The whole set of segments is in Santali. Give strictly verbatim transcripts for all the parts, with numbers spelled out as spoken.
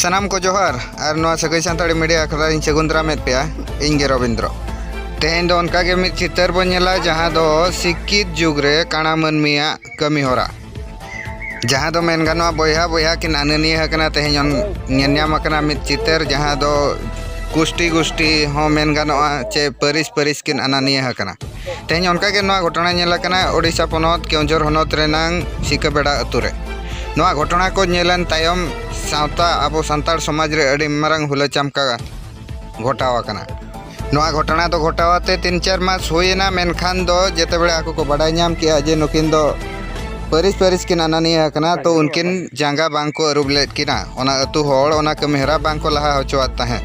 ᱥᱟᱱᱟᱢ ᱠᱚ ᱡᱚᱦᱟᱨ᱾ ᱟᱨ ᱱᱚᱣᱟ ᱥᱟᱹᱜᱟᱹᱭ ᱥᱟᱱᱛᱟᱲᱤ ᱢᱤᱰᱤᱭᱟ ᱟᱠᱷᱲᱟ ᱨᱤᱧ ᱥᱟᱹᱜᱩᱱ ᱫᱟᱨᱟᱢᱮᱫ ᱯᱮᱭᱟ᱾ ᱤᱧ ᱜᱮ ᱨᱚᱵᱤᱱᱫᱨᱚ᱾ ᱛᱮᱦᱮᱧ ᱫᱚ ᱚᱱᱠᱟ ᱜᱮ ᱢᱤᱫ ᱪᱤᱛᱟᱹᱨ ᱵᱚᱱ ᱧᱮᱞᱟ, ᱡᱟᱦᱟᱸ ᱫᱚ ᱥᱤᱠᱠᱷᱤᱛ ᱡᱩᱜᱽ ᱨᱮ ᱠᱟᱬᱟ ᱢᱟᱹᱱᱢᱤᱭᱟᱜ ᱠᱟᱹᱢᱤ ᱦᱚᱨᱟ, ᱡᱟᱦᱟᱸ ᱫᱚ ᱢᱮᱱ ᱜᱟᱱᱚᱜᱼᱟ, ᱵᱚᱭᱦᱟ ᱵᱚᱭᱦᱟ ᱠᱤᱱ ᱟᱹᱱᱟᱹᱱᱤᱭᱟᱹ ᱟᱠᱟᱱᱟ᱾ ᱛᱮᱦᱮᱧ ᱚᱱ-, ᱧᱮᱞ ᱧᱟᱢ ᱟᱠᱟᱱᱟ ᱢᱤᱫ ᱪᱤᱛᱟᱹᱨ, ᱡᱟᱦᱟᱸ ᱫᱚ ᱜᱩᱥᱴᱤ ᱜᱩᱥᱴᱤ ᱦᱚᱸ ᱢᱮᱱ ᱜᱟᱱᱚᱜᱼᱟ, ᱪᱮ ᱯᱟᱹᱨᱤᱥ ᱯᱟᱹᱨᱤᱥ ᱠᱤᱱ ᱟᱹᱱᱟᱹᱱᱤᱭᱟᱹ ᱟᱠᱟᱱᱟ᱾ ᱛᱮᱦᱮᱧ ᱚᱱᱠᱟ ᱜᱮ ᱱᱚᱣᱟ ᱜᱷᱚᱴᱚᱱᱟ ᱧᱮᱞ ᱟᱠᱟᱱᱟ ᱳᱰᱤᱥᱟ ᱯᱚᱱᱚᱛ ᱠᱮᱣᱚᱱᱡᱷᱚᱨ ᱦᱚᱱᱚᱛ ᱨᱮᱱᱟᱝ ᱥᱤᱠᱟᱹᱵᱮᱲᱟ ᱟᱹᱛᱩ ᱨᱮ᱾ ᱱᱚᱣᱟ ᱜᱷᱚᱴᱚᱱᱟ ᱠᱚ ᱧᱮᱞᱮᱱ ᱛᱟᱭᱚᱢ ᱥᱟᱶᱛᱟ, ᱟᱵᱚ ᱥᱟᱱᱛᱟᱲ ᱥᱚᱢᱟᱡᱽ ᱨᱮ ᱟᱹᱰᱤ ᱢᱟᱨᱟᱝ ᱦᱩᱞᱟᱹ ᱪᱟᱢᱠᱟ ᱜᱷᱚᱴᱟᱣ ᱟᱠᱟᱱᱟ᱾ ᱱᱚᱣᱟ ᱜᱷᱚᱴᱚᱱᱟ ᱫᱚ ᱜᱷᱚᱴᱟᱣ ᱟᱛᱮ ᱛᱤᱱ ᱪᱟᱨ ᱢᱟᱥ ᱦᱩᱭᱮᱱᱟ, ᱢᱮᱱᱠᱷᱟᱱ ᱫᱚ ᱡᱮᱛᱮ ᱵᱮᱲᱟ ᱟᱠᱚ ᱠᱚ ᱵᱟᱰᱟᱭ ᱧᱟᱢ ᱠᱮᱜᱼᱟ ᱡᱮ ᱱᱩᱠᱤᱱ ᱫᱚ ᱯᱟᱹᱨᱤᱥ ᱯᱟᱹᱨᱤᱥ ᱠᱤᱱ ᱟᱱᱟᱱᱤᱭᱟᱹ ᱟᱠᱟᱱᱟ, ᱛᱚ ᱩᱱᱠᱤᱱ ᱡᱟᱸᱜᱟ ᱵᱟᱝ ᱠᱚ ᱟᱹᱨᱩᱵ ᱞᱮᱫ ᱠᱤᱱᱟ᱾ ᱚᱱᱟ ᱟᱹᱛᱩ ᱦᱚᱲ ᱚᱱᱟ ᱠᱟᱹᱢᱤ ᱦᱚᱨᱟ ᱵᱟᱝ ᱠᱚ ᱞᱟᱦᱟ ᱦᱚᱪᱚᱣᱟᱫ ᱛᱟᱦᱮᱸᱫ᱾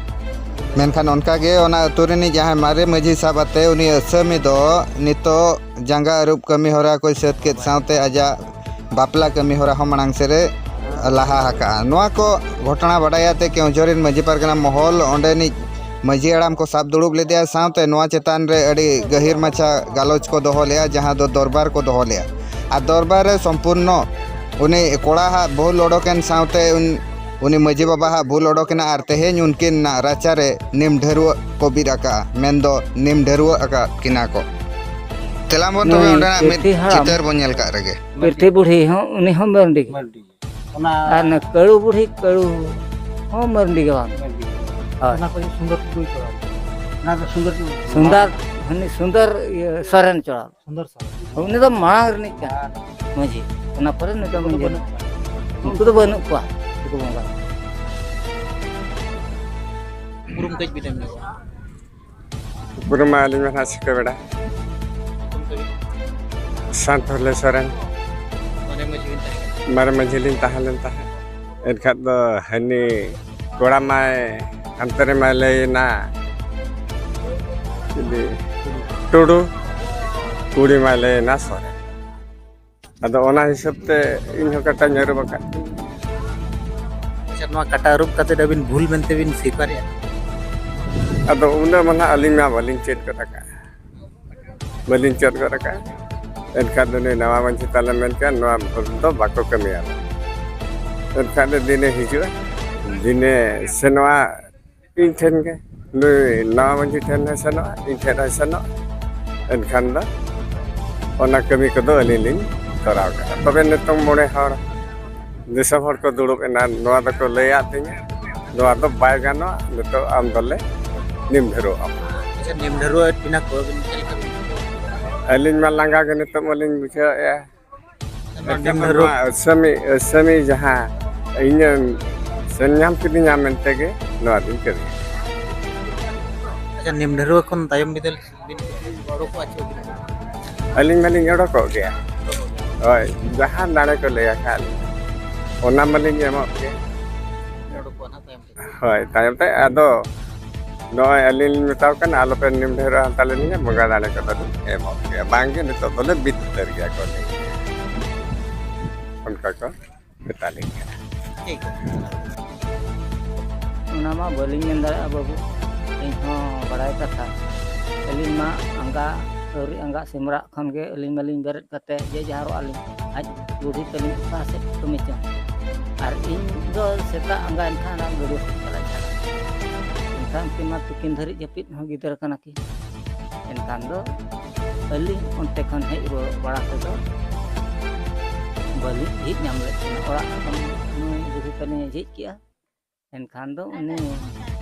ᱢᱮᱱᱠᱷᱟᱱ ᱚᱱᱠᱟ ᱜᱮ ᱚᱱᱟ ᱟᱹᱛᱩ ᱨᱤᱱᱤᱡ ᱡᱟᱦᱟᱸᱭ ᱢᱟᱨᱮ ᱢᱟᱹᱡᱷᱤ ᱥᱟᱵ ᱟᱛᱮ ᱩᱱᱤ ᱟᱹᱥᱟᱹᱢᱤ ᱫᱚ ᱱᱤᱛᱚᱜ ᱡᱟᱸᱜᱟ ᱟᱹᱨᱩᱵ ᱠᱟᱹᱢᱤ ᱦᱚᱨᱟ ᱠᱚᱭ ᱥᱟᱹᱛ ᱠᱮᱫ ᱥᱟᱶᱛᱮ ᱟᱡᱟᱜ ᱵᱟᱯᱞᱟ ᱠᱟᱹᱢᱤ ᱦᱚᱨᱟ ᱦᱚᱸ ᱢᱟᱲᱟᱝ ᱥᱮᱫ ᱮ ᱞᱟᱦᱟ ᱟᱠᱟᱜᱼᱟ᱾ ᱱᱚᱣᱟ ᱠᱚ ᱜᱷᱚᱴᱚᱱᱟ ᱵᱟᱰᱟᱭ ᱟᱛᱮ ᱠᱮᱣᱚᱱᱡᱷᱚᱨ ᱨᱤᱱ ᱢᱟᱹᱡᱷᱤ ᱯᱟᱨᱜᱟᱱᱟ ᱢᱚᱦᱚᱞ ᱚᱸᱰᱮᱱᱤᱡ ᱢᱟᱹᱡᱷᱤ ᱦᱟᱲᱟᱢ ᱠᱚ ᱥᱟᱵ ᱫᱩᱲᱩᱵ ᱞᱮᱫᱮᱭᱟ, ᱥᱟᱶᱛᱮ ᱱᱚᱣᱟ ᱪᱮᱛᱟᱱ ᱨᱮ ᱟᱹᱰᱤ ᱜᱟᱹᱦᱤᱨ ᱢᱟᱪᱷᱟ ᱜᱟᱞᱚᱪ ᱠᱚ ᱫᱚᱦᱚ ᱞᱮᱫᱼᱟ, ᱡᱟᱦᱟᱸ ᱫᱚ ᱫᱚᱨᱵᱟᱨ ᱠᱚ ᱫᱚᱦᱚ ᱞᱮᱫᱼᱟ᱾ ᱟᱨ ᱫᱚᱨᱵᱟᱨ ᱨᱮ ᱥᱚᱢᱯᱩᱨᱱᱚ ᱩᱱᱤ ᱠᱚᱲᱟ ᱦᱟᱜ ᱵᱷᱩᱞ ᱚᱰᱚᱠᱮᱱ ᱥᱟᱶᱛᱮ ᱩᱱ-, ᱩᱱᱤ ᱢᱟᱹᱡᱷᱤ ᱵᱟᱵᱟ ᱦᱟᱜ ᱵᱷᱩᱞ ᱚᱰᱚᱠᱮᱱᱟ, ᱟᱨ ᱛᱮᱦᱮᱧ ᱩᱱᱠᱤᱱ ᱨᱟᱪᱟ ᱨᱮ ᱱᱤᱢ ᱰᱷᱟᱹᱨᱣᱟᱹᱜ ᱠᱚ ᱵᱤᱫ ᱟᱠᱟᱜᱼᱟ, ᱢᱮᱱᱫᱚ ᱱᱤᱢ ᱰᱷᱟᱹᱨᱣᱟᱹᱜ ᱟᱠᱟᱫ ᱠᱤᱱᱟ ᱠᱚ᱾ ᱛᱮᱞᱟ ᱵᱚᱱ ᱛᱚᱵᱮ ᱱᱩᱭ ᱚᱸᱰᱮᱱᱟᱜ ᱢᱤᱫ ᱯᱤᱨᱛᱷᱤ ᱦᱟᱲᱟᱢ, ᱪᱤᱛᱟᱹᱨ ᱵᱚᱱ ᱧᱮᱞ ᱠᱟᱜ ᱨᱮᱜᱮ᱾ ᱯᱤᱨᱛᱷᱤ ᱵᱩᱲᱦᱤ ᱦᱚᱸ, ᱩᱱᱤ ᱦᱚᱸ ᱢᱟᱹᱨᱰᱤ ᱜᱮ᱾ ᱢᱟᱹᱨᱰᱤ᱾ ᱚᱱᱟ ᱟᱨ ᱱᱩᱭ ᱠᱟᱹᱲᱩ ᱵᱩᱲᱦᱤ, ᱠᱟᱹᱲᱩ ᱦᱚᱸ ᱢᱟᱹᱨᱰᱤ ᱜᱮ ᱵᱟᱝ᱾ ᱢᱟᱹᱨᱰᱤ᱾ ᱦᱳᱭ᱾ ᱚᱱᱟ ᱠᱚ ᱥᱩᱱᱫᱚᱨ ᱴᱩᱰᱩᱭ ᱪᱚᱲᱟᱣ᱾ ᱚᱱᱟ ᱫᱚ ᱥᱩᱱᱫᱚᱨ ᱴᱩᱰᱩ᱾ ᱥᱩᱱᱫᱚᱨ, ᱩᱱᱤ ᱥᱩᱱᱫᱚᱨ, ᱤᱭᱟᱹ, ᱥᱚᱨᱮᱱ ᱪᱚᱲᱟᱣ᱾ ᱥᱩᱱᱫᱚᱨ ᱥᱚᱨᱮᱱ᱾ ᱩᱱᱤ ᱫᱚ ᱢᱟᱲᱟᱝ ᱨᱤᱱᱤᱡ ᱠᱟᱱᱟ, ᱢᱟᱹᱡᱷᱤ᱾ ᱚᱱᱟ ᱯᱚᱨᱮ ᱱᱩᱭ ᱫᱚ ᱩᱱᱠᱩ ᱫᱚ ᱢᱟᱹᱡᱷᱤ᱾ ᱵᱟᱹᱱᱩᱜ ᱠᱚᱣᱟ᱾ ᱩᱱᱠᱩ ᱫᱚ ᱵᱟᱹᱱᱩᱜ ᱠᱚᱣᱟ, ᱩᱱᱠᱩ ᱵᱚᱸᱜᱟ᱾ ᱩᱯᱨᱩᱢ ᱠᱟᱹᱡ ᱵᱤᱱ ᱮᱢ ᱧᱚᱜᱟ᱾ ᱩᱯᱨᱩᱢ ᱢᱟ ᱟᱹᱞᱤᱧ ᱢᱟ ᱱᱟᱦᱟᱜ ᱥᱤᱠᱟᱹ ᱵᱮᱲᱟ᱾ ᱩᱯᱨᱩᱢ ᱛᱟᱹᱵᱤᱱ? ᱥᱟᱱᱛᱷᱚᱞᱮ ᱥᱚᱨᱮᱱ᱾ ᱢᱟᱨᱮ ᱢᱟᱹᱡᱷᱤ ᱵᱤᱱ ᱛᱟᱦᱮᱸ ᱠᱟᱱᱟ? ᱢᱟᱨᱮ ᱢᱟᱹᱡᱷᱤ ᱞᱤᱧ ᱛᱟᱦᱮᱸ ᱞᱮᱱ ᱛᱟᱦᱮᱸᱫ᱾ ᱮᱱᱠᱷᱟᱱ ᱫᱚ ᱦᱟᱹᱱᱤ ᱠᱚᱲᱟ ᱢᱟᱭ ᱦᱟᱱᱛᱮ ᱨᱮᱢᱟᱭ ᱞᱟᱹᱭᱮᱱᱟ ᱪᱤᱞᱤ? ᱴᱩᱰᱩ᱾ ᱠᱩᱲᱤ ᱢᱟᱭ ᱞᱟᱹᱭᱮᱱᱟ ᱥᱚᱨᱮᱱ᱾ ᱟᱫᱚ ᱚᱱᱟ ᱦᱤᱥᱟᱹᱵ ᱛᱮ ᱤᱧ ᱦᱚᱸ ᱠᱟᱴᱟᱧ ᱟᱹᱨᱩᱵ ᱟᱠᱟᱫ ᱠᱤᱱᱟ᱾ ᱟᱪᱪᱷᱟ, ᱱᱚᱣᱟ ᱠᱟᱴᱟ ᱟᱹᱨᱩᱵ ᱠᱟᱛᱮ ᱟᱹᱵᱤᱱ ᱵᱷᱩᱞ ᱢᱮᱱᱛᱮ ᱵᱤᱱ ᱥᱤᱠᱟᱨᱮᱜᱼᱟ? ᱟᱫᱚ ᱩᱱᱟᱹᱜ ᱢᱟ ᱱᱟᱦᱟᱜ ᱟᱹᱞᱤᱧ ᱢᱟ ᱵᱟᱹᱞᱤᱧ ᱪᱮᱫ ᱜᱚᱫ ᱟᱠᱟᱫᱼᱟ᱾ ᱵᱟᱹᱞᱤᱧ ᱪᱮᱫ ᱜᱚᱫ ᱟᱠᱟᱫᱼᱟ᱾ ᱮᱱᱠᱷᱟᱱ ᱫᱚ ᱱᱩᱭ ᱱᱟᱣᱟ ᱢᱟᱹᱡᱷᱤ ᱛᱟᱞᱮ ᱢᱮᱱ ᱠᱮᱜᱼᱟ, ᱱᱚᱣᱟ ᱵᱷᱩᱞ ᱫᱚ ᱵᱟᱠᱚ ᱠᱟᱹᱢᱤᱭᱟ᱾ ᱮᱱᱠᱷᱟᱱ ᱫᱚ ᱫᱤᱱᱮ ᱦᱤᱡᱩᱜᱼᱟ, ᱫᱤᱱᱮ ᱥᱮᱱᱚᱜᱼᱟ ᱤᱧ ᱴᱷᱮᱱ ᱜᱮ᱾ ᱱᱩᱭ ᱱᱟᱣᱟ ᱢᱟᱹᱡᱷᱤ ᱴᱷᱮᱱ ᱦᱚᱸᱭ ᱥᱮᱱᱚᱜᱼᱟ, ᱤᱧ ᱴᱷᱮᱱ ᱦᱚᱸᱭ ᱥᱮᱱᱚᱜᱼᱟ᱾ ᱮᱱᱠᱷᱟᱱ ᱫᱚ ᱚᱱᱟ ᱠᱟᱹᱢᱤ ᱠᱚᱫᱚ ᱟᱹᱞᱤᱧ ᱞᱤᱧ ᱠᱚᱨᱟᱣ ᱠᱟᱜᱼᱟ᱾ ᱛᱚᱵᱮ ᱱᱤᱛᱚᱝ ᱢᱚᱬᱮ ᱦᱚᱲ ᱫᱤᱥᱚᱢ ᱦᱚᱲ ᱠᱚ ᱫᱩᱲᱩᱵ ᱮᱱᱟ, ᱱᱚᱣᱟ ᱫᱚᱠᱚ ᱞᱟᱹᱭᱟᱫ ᱛᱤᱧᱟ, ᱱᱚᱣᱟ ᱫᱚ ᱵᱟᱭ ᱜᱟᱱᱚᱜᱼᱟ, ᱱᱤᱛᱚᱜ ᱟᱢ ᱫᱚᱞᱮ ᱱᱤᱢ ᱰᱷᱟᱹᱨᱚᱜ ᱟᱢᱟ᱾ ᱟᱪᱪᱷᱟ, ᱱᱤᱢ ᱰᱷᱟᱹᱨᱣᱟᱹ ᱮᱴ ᱵᱮᱱᱟ ᱠᱚ ᱟᱹᱵᱤᱱ ᱪᱮᱫ ᱞᱮᱠᱟ ᱵᱤᱱ ᱵᱩᱡᱷᱟᱹᱣᱟ? ᱟᱹᱞᱤᱧ ᱢᱟ ᱞᱟᱸᱜᱟ ᱜᱮ ᱱᱤᱛᱚᱜ ᱢᱟᱞᱤᱧ ᱵᱩᱡᱷᱟᱹᱣᱮᱫᱼᱟ᱾ ᱱᱚᱣᱟ ᱱᱤᱢ ᱰᱷᱟᱹᱨᱣᱟᱹ ᱱᱚᱣᱟ ᱟᱹᱥᱟᱹᱢᱤ, ᱟᱹᱥᱟᱹᱢᱤ ᱡᱟᱦᱟᱸ ᱤᱧᱮᱢ ᱥᱮᱱ ᱧᱟᱢ ᱠᱤᱫᱤᱧᱟ ᱢᱮᱱᱛᱮ ᱜᱮ ᱱᱚᱣᱟ ᱫᱚᱧ ᱠᱟᱹᱢᱤᱭᱟ᱾ ᱟᱪᱪᱷᱟ, ᱱᱤᱢ ᱰᱷᱟᱹᱨᱣᱟᱹ ᱠᱷᱚᱱ ᱛᱟᱭᱚᱢ ᱵᱤᱫᱟᱹᱞ ᱵᱤᱱ ᱚᱰᱚᱠᱚᱜᱼᱟ ᱪᱮ ᱵᱟᱹᱵᱤᱱ ᱚᱰᱚᱠᱚᱜᱼᱟ? ᱟᱹᱞᱤᱧ ᱢᱟᱞᱤᱧ ᱚᱰᱚᱠᱚᱜ ᱜᱮᱭᱟ᱾ ᱦᱳᱭ, ᱡᱟᱦᱟᱸ ᱫᱟᱲᱮ ᱠᱚ ᱞᱟᱹᱭ ᱟᱠᱟᱫ ᱞᱤᱧᱟ, ᱚᱱᱟ ᱢᱟᱞᱤᱧ ᱮᱢᱚᱜ ᱜᱮ᱾ ᱚᱰᱚᱠᱚᱜᱼᱟ ᱱᱟᱦᱟᱜ ᱛᱟᱭᱚᱢ ᱛᱮ᱾ ᱦᱳᱭ, ᱛᱟᱭᱚᱢ ᱛᱮ ᱟᱫᱚ ᱱᱚᱜᱼᱚᱭ ᱟᱹᱞᱤᱧ ᱞᱤᱧ ᱢᱮᱛᱟᱣ ᱠᱟᱱᱟ, ᱟᱞᱚᱯᱮ ᱱᱤᱢ ᱰᱷᱮᱨᱚᱜᱼᱟ ᱦᱟᱛᱟᱲ ᱞᱤᱧᱟ, ᱵᱚᱸᱜᱟ ᱫᱟᱲᱮ ᱠᱚᱫᱚ ᱞᱤᱧ ᱮᱢᱚᱜ ᱜᱮᱭᱟ᱾ ᱵᱟᱝᱜᱮ, ᱱᱤᱛᱚᱜ ᱫᱚᱞᱮ ᱵᱤᱫ ᱩᱛᱟᱹᱨ ᱜᱮᱭᱟ ᱠᱚ, ᱚᱱᱠᱟ ᱠᱚ ᱢᱮᱛᱟ ᱞᱤᱧ ᱠᱟᱱᱟ᱾ ᱴᱷᱤᱠ ᱜᱮᱭᱟ᱾ ᱚᱱᱟ ᱢᱟ ᱵᱟᱹᱞᱤᱧ ᱢᱮᱱ ᱫᱟᱲᱮᱭᱟᱜᱼᱟ ᱵᱟᱹᱵᱩ, ᱤᱧ ᱦᱚᱸ ᱵᱟᱲᱟᱭ ᱠᱟᱛᱷᱟ᱾ ᱟᱹᱞᱤᱧ ᱢᱟ ᱟᱸᱜᱟ, ᱟᱹᱣᱨᱤ ᱟᱸᱜᱟ ᱥᱤᱢᱨᱟᱜ ᱠᱷᱚᱱ ᱜᱮ ᱟᱹᱞᱤᱧ ᱢᱟᱞᱤᱧ ᱵᱮᱨᱮᱫ ᱠᱟᱛᱮ ᱡᱮ ᱡᱟᱦᱟᱨᱚᱜ ᱟᱹᱞᱤᱧ, ᱟᱡ ᱵᱩᱰᱷᱤ ᱛᱟᱹᱞᱤᱧ ᱚᱠᱟ ᱥᱮᱫ ᱠᱟᱹᱢᱤ ᱪᱚᱝ᱾ ᱟᱨ ᱤᱧ ᱫᱚ ᱥᱮᱛᱟᱜ ᱟᱸᱜᱟ ᱮᱱᱠᱷᱟᱱ ᱚᱱᱟ ᱜᱟᱹᱰᱭᱟᱹ ᱥᱮᱫ ᱪᱟᱞᱟᱜ ᱪᱷᱟᱲᱟ᱾ ᱮᱱᱠᱷᱟᱱ ᱩᱱᱠᱤᱱ ᱢᱟ ᱛᱤᱠᱤᱱ ᱫᱷᱟᱹᱨᱤᱡ ᱡᱟᱹᱯᱤᱫ ᱦᱚᱸ ᱜᱤᱫᱽᱨᱟᱹ ᱠᱟᱱᱟ ᱠᱤᱱ᱾ ᱮᱱᱠᱷᱟᱱ ᱫᱚ ᱟᱹᱞᱤᱧ ᱚᱱᱛᱮ ᱠᱷᱚᱱ ᱦᱮᱡ ᱨᱩᱣᱟᱹᱲ ᱵᱟᱲᱟ ᱛᱮᱫᱚ ᱵᱟᱹᱞᱤᱧ ᱡᱷᱤᱡ ᱧᱟᱢ ᱞᱮᱫ ᱠᱤᱱᱟ᱾ ᱚᱲᱟᱜ ᱠᱷᱚᱱ ᱱᱩᱭ ᱵᱩᱰᱷᱤ ᱛᱟᱹᱞᱤᱧ ᱮ ᱡᱷᱤᱡ ᱠᱮᱜᱼᱟ᱾ ᱮᱱᱠᱷᱟᱱ ᱫᱚ ᱩᱱᱤ